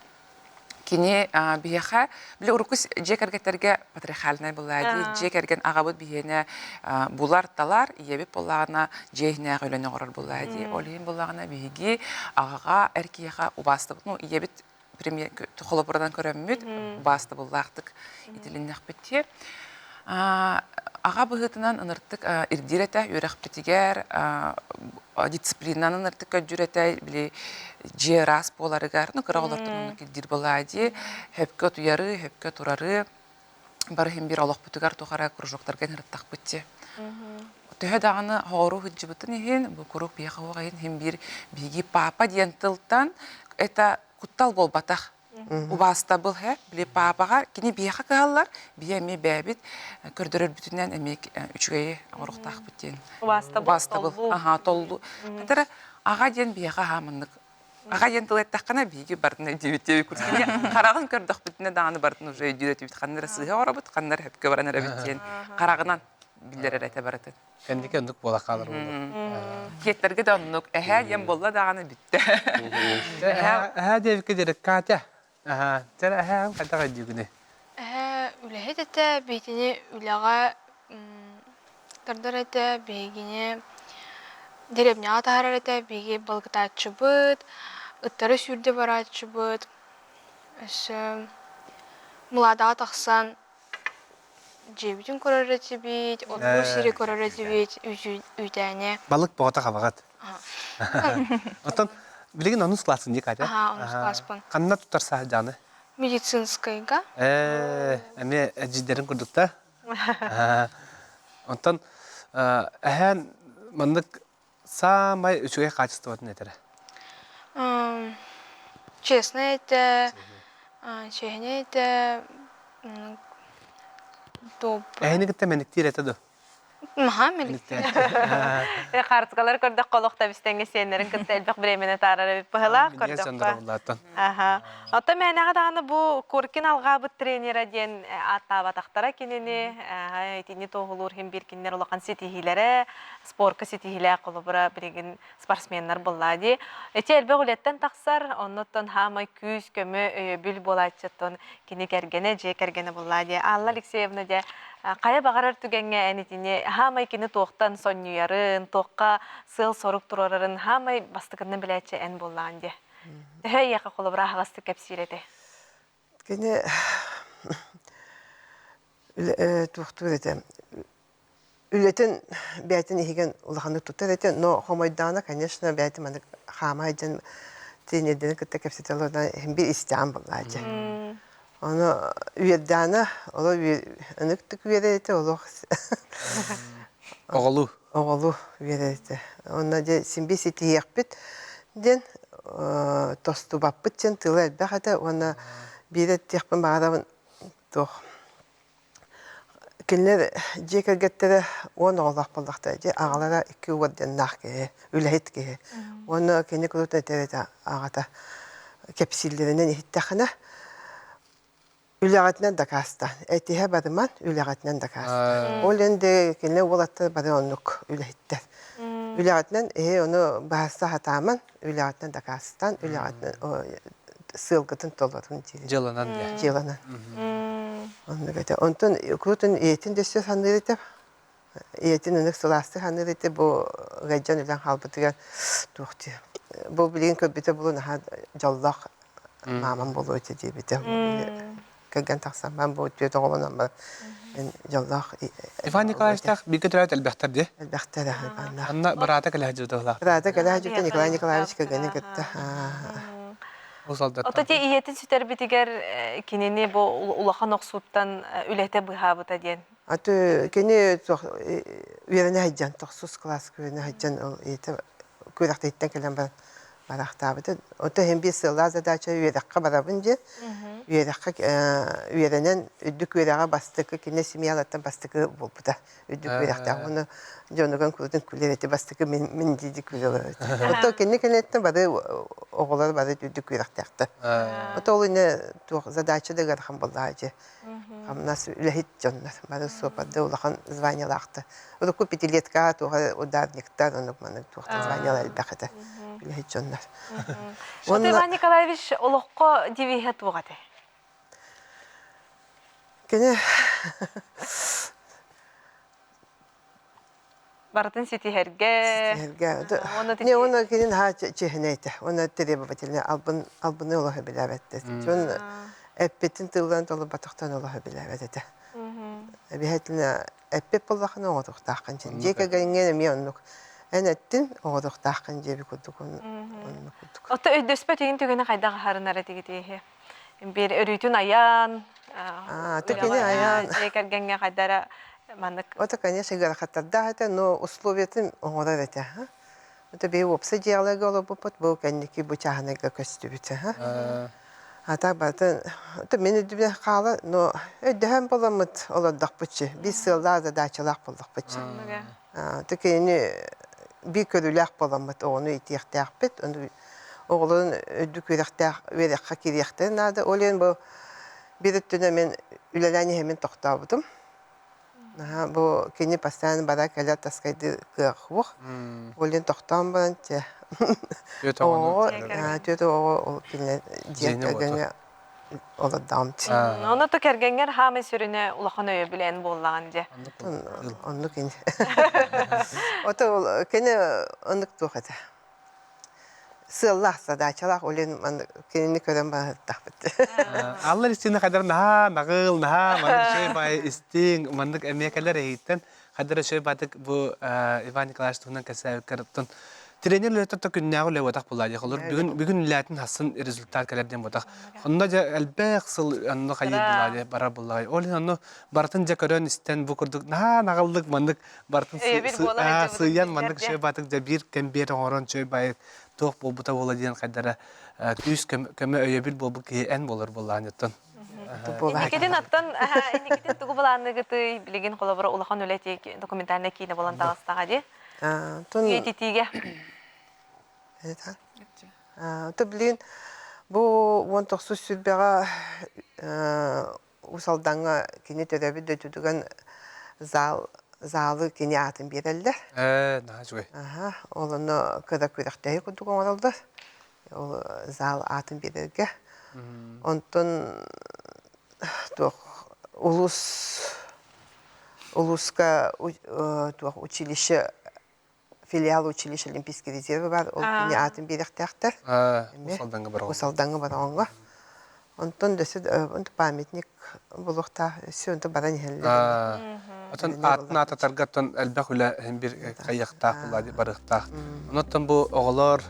Кини биһиэхэ, били урукку дьиэ кэргэттэргэ патриархальнай буоллаа дии, дьиэ кэргэн аҕабыт биһиэнэ булар-талар, ийэбит буоллаҕына дьиэ иһинээҕи үлэни оҥорор буоллаа дии. Ол иһин буоллаҕына биһиги аҕаҕа эр киһиэхэ убаастабыт, ну ийэбит премьер холобурунан көрөммүт, убаастабыллаахтык итилиннэхпит дии. Аҕа быһыытынан ыныртык ирдиир этэ үөрэхпитигэр, дисциплинаны ыныртык көрдүүр этэ, били дьиэ ыраас буоларыгар, ну кыра оҕолортон оннук ирдиир буолаа дии, хөпкө утуйары, хөпкө турары, бары иһин биир олохпутугар туох эрэ кружоктарга ыҥырыттахпыт дии. Төһө даҕаны хоҕуруу сылдьыбытын иһин, бу куруук биһиэхэ уох иһин иһин биир биһиги папа диэн тылтан это куттал буолбатах. Убаастабыл һэ, били паапаҕа кини биһиэхэ кыһаллар, биһи эмиэ бэйэбит көрдөрөрбүтүнэн эмиэ үчүгэйи оҥоруохтаахпыт диэн. Убаастабыл, толлуу. Аһаа, толлуу. Хатара аҕа диэн биһиэхэ аһаа маннык аҕа диэн тыл эттэххинэ биһиги барытын өйдүүбүт диэбит курдук. Кини хараҕын көрдөхпүтүнэ даҕаны барытын уже өйдүүр этибит. Ханна эрэ сыыһа оҥоробут, ханна эрэ сөпкө баран эрэбит диэн хараҕынан биллэрэр этэ барытын. Кэнники оннук буола хаалар буолуо. Киэттэргэ да оннук. Эһээ диэн буолла даҕаны бүттэ. Эһээ диэбиккэ диэри Катя. Аһаа, чэ эһээ хайдах өйдүүгүнүй? Эһээ үлэһит этэ, биһигини үлэҕэ тардар этэ, биһигини дэриэбинэҕэ таһаарар этэ, биһиги балыктааччыбыт, ыттары сүүрдэ барааччыбыт, өссө мулаадаҕа тахсан Дьиэбитин көрөр этибит, отуу сири көрөр этибит, үүтээни. Балык боҕото хабаҕат. Оттон билигин онус классын дии Катя? Аха, онус класспын. Ханна туттар саһылдьааны? Медицинскайга. Ээ, эмиэ эдьиийдэрин курдук да? Онтон эһээн маннык саамай үчүгэй хаачыстыбатын этэрэ? Честно этэ, чиэһинэй этэ, Эһини кытта мэниктиир этэ дуо? Наһаа мэниктиир. Хаартыскалары көрдөххө олох да бистэҥҥэ сиэннэрин кытта элбэх бириэмэни таарар эбит быһылаах көрдөххө. Аха. Оттон мээнэҕэ даҕаны бу Коркин алҕаабыт тренера диэн ааттаабатахтара кинини итини туоһулуур иһин биир кинилэр улахан ситиһиилэрэ спорка ситиһиилээх холобура билигин спортсменнар буоллаа дии. Ити элбэх үлэттэн тахсар, оннуттан хаамай күүс, көмө, өйөбүл буолааччыттан кини кэргэнэ, дьиэ кэргэнэ буоллаа дии. Алла Алексеевна дьэ хайа баҕарар түгэҥҥэ эн итини хаамай кини туохтан сонньуйарын, туохха сыал-сорук туруорарын хаамай бастакыннан билээччи эн буоллаҕын дии. Төһө эйиэхэ холобура аһаҕастык кэпсиир этэ? Кини туохтуур этэ үлэтин бэйэтин иһигэн улаханнык тутар этэ, но хомойдоҕуна, конечно, бэйэтин маннык хаама сылдьан тренердэрин кытта кэпсэтэ олорон иһин биир истэҕин буоллааччы. Ону үөрдэҕинэ, олох ыныктык үөрэр этэ, олох Оҕолуу. Оҕолуу үөрэр этэ. Онно дьэ син биир ситиһиэхпит диэн тостубаппыт диэн тыла элбэх этэ уонна биир этиэхпин баҕарабын туох. Кинилэр дьиэ кэргэттэрэ 10 оҕолоох буоллахтара дии. Аҕалара икки уордьаннаах киһи, үлэһит киһи. Уонна кини куруук этэр этэ аҕата кэпсииллэринэн иһиттэххинэ, үлэҕитинэн дакаастаан, этиһэ барыман, үлэҕитинэн дакаастаан. Ол иһин де кинилэр уолаттар бары оннук үлэһиттэр. Үлэҕитинэн эһи ону баһарса сатааман, үлэҕитинэн дакаастаан, үлэҕитинэн сыалгытын толорун диир. Дьыаланан диэ. Дьыаланан. Оннук этэ. Онтон курутун ийэтин дөссө саныыр этэ. Ийэтин ынык сылаастык саныыр этэ. Бу ыгайдьан үлэн хаалбытыгар туох дии. Бу билигин көрбүтэ булу наһаа дьоллоох маамам буолуо этэ диэбитэ. Кэргэн тахсан баран бу түөрт оҕолонон баран мин дьоллоох Иван Николаевичтаах бииргэ төрөөбүт элбэхтэр дии. Элбэхтэр Иваннаах. Анна быраата кэлэ сылдьыбыта Быраата кэлэ сылдьыбыта Николай Николаевич кэргэнин кытта. Ото те ийэтин сүтэрбитигэр кинини бу улахан охсууттан үлэтэ быһаабыта диэн. Аты кини үөрэнэ сылдьан тохсус кылааска үөрэнэ сылдьан ол ийэтэ күрэхтэһииттэн кэлэн баран бараахтаабыта. Ото иһин биир сыаллаах задача үөрэххэ барабын диэн. Үөрэххэ үөрэнэн үрдүк үөрэҕэ бастакы кини семьялартан бастакы буолбута. Үрдүк үөрэхтээх уонна дьонугар курутун күлэр эти бастакы мин мин диди күлэр эти. Ото кини кэнниттэн бары оҕолор бары үрдүк үөрэхтээхтэр. Ото ол ине туох задача да ыарахан буоллаҕа дьэ. Хамнас үлэһит дьоннор бары суоппарда улахан званиялаахтар. Урукку пятилеткаҕа туох ударниктар оннук маннык туохта званиялар элбэх этэ үлэһит дьоннор. Ото Иван Николаевич олоххо девиһэ туох этэ? Кини Барытын ситиһэргэ. Ситиһэргэ. Не, уонна кини наһаа чиэһинэй этэ. Уонна требовательный албын албыны олоһо билээбэт. Дьон эппитин тылларын толорботохтон олоһо билээбэт этэ. Эбиһэтинэ эппит буоллахына оҥотуохтааххын дьин. Дьиэ кэргэҥҥэ эмиэ оннук. Эн эттин оҥотуохтааххын диэби курдук оннук курдук. Ото өйдөспөт игин түгэнэ хайдах аһарынар этигитииһи? Биир өрүүтүн айаан, кини айаан. Дьиэ кэргэҥҥэ хайдара маннык. Ото, конечно, ыарахаттардаах этэ, но условиятын оҥорор этэ. Это биһи уопсай дьиэҕэлэргэ олорбуппут, бу кэнники бу чааһынайга көстүбүт. А так барытын, это мин үрдүбүнэн хаала, но өйдөһөн буоламмыт олордохпутчу, биир сыаллаах задачалаах буоллахпытчы. То кинини биир көрүүлээх буоламмыт оҕону иитиэхтээхпит, ону оҕолорун үрдүк үөрэхтээх үөрэххэ киириэхтэрин наада. Ол иһин бу биир өттүнэн мин үлэлээн иһэммин тохтообутум. Наһаа бу кини постоянно бара кэлэ таскайдыы кыах суох. Ол иһин тохтоон баран чэ оҕоҕо түөрт оҕо ол кинилэр дьиэ кэргэҥҥэ олордоҕум. Ону то кэргэҥҥэр хаамай сүрүнэ улахан өйөбүл эн буоллаҕын дьэ. Оннук ини. Ото кини оннук туох этэ. Сыаллаах задачалаах олен кинини көрөн барыттахпыт. Аллар истиҥ хайдар наһаа наҕыл наһаа маннык үчүгэй баай истиҥ маннык эмиэ кэлэр эһииттэн хайдар үчүгэй баатык бу Иван Николаевич туһунан кэпсээбиккэр оттон тренер үлэтэ то күннээҕи үлэ буотах буолла дии холор бүгүн бүгүн үлээтин хассын результат кэлэр диэн буотах онно дьэ элбэх сыл онно хайыыр буолла дии барар буолла ол иһин онно барытын дьэ көрөн истэн бу курдук наһаа наҕыллык маннык барытын сыыйан маннык үчүгэй баатык дьэ биир кэмбиэр оҥорон үчүгэй баайы туох буолбута буола диэн хайдара күүс көмө өйөбүл буолбут киһи эн буолар буоллаан оттон Инникитин оттон инникитин тугу былаанныгытый билигин холобура улахан үлэ документальнай киинэ буолан таҕыстаҕа дии үйэтитиигэ То билигин бу 19 сүрбэҕэ Уус Алдаҥҥа кини төрөөбүт дойдутугар зал залы кини аатын биэрэллэр. Ээ, наһаа үчүгэй. Аха, ол онно кыра күрэхтэһии курдук оҥороллор. Ол зал аатын биэрэргэ. Онтон туох улуус улууска туох училище филиал училище Олимпийский резервы бар, ол кини аатын биэриэхтээхтэр. Уус Алдаҥҥа Бороҕоҥҥо. Уус Алдаҥҥа Бороҕоҥҥо. Онтон өссө памятник булуохтаах, өссө онтон баран иһэллэр. Оттон аатын аататарга оттон элбэх үлэ иһин бир хайыахтаах буолла барыахтаах. Онон бу оҕолор,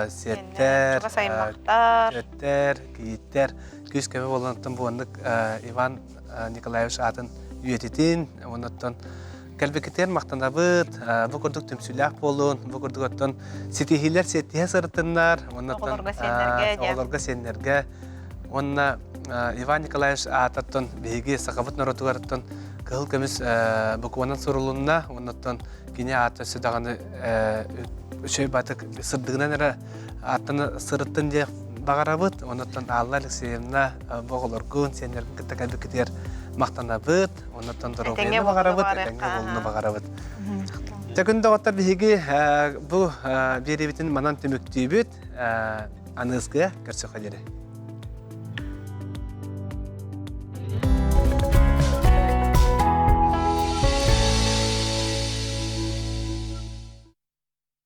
сиэттэр, күөттэр, кийииттэр күүс көмө буолан оттон бу оннук Иван Николаевич аатын үйэтитин, онон Кэлбиккитигэр махтанабыт. Бу курдук түмсүүлээх буолун, бу курдук оттон ситиһиилэр сиэттиһэ сырыттыннар. Уонна оҕолорго сиэннэргэ оҕолорго сиэннэргэ. Уонна Иван Николаевич аататтан биһиги сахабыт норуотугар оттон кыһыл көмүс букванан сурулунна, оннуттан кини аата өссө даҕаны үчүгэй батык сырдыгынан эрэ ааттана сырыттын диэх баҕарабыт. Оннуттан Алла Алексеевна бу оҕолоргун, сиэннэргин кытта кэлбиккитигэр махтанабыт. Оннуттан доруобуйаны баҕарабыт, этэҥҥэ буолууну баҕарабыт. Дьэ күн доҕоттор биһиги бу биэриибитин манан түмүктүүбүт. Аныыскыа көрсөхө диэри.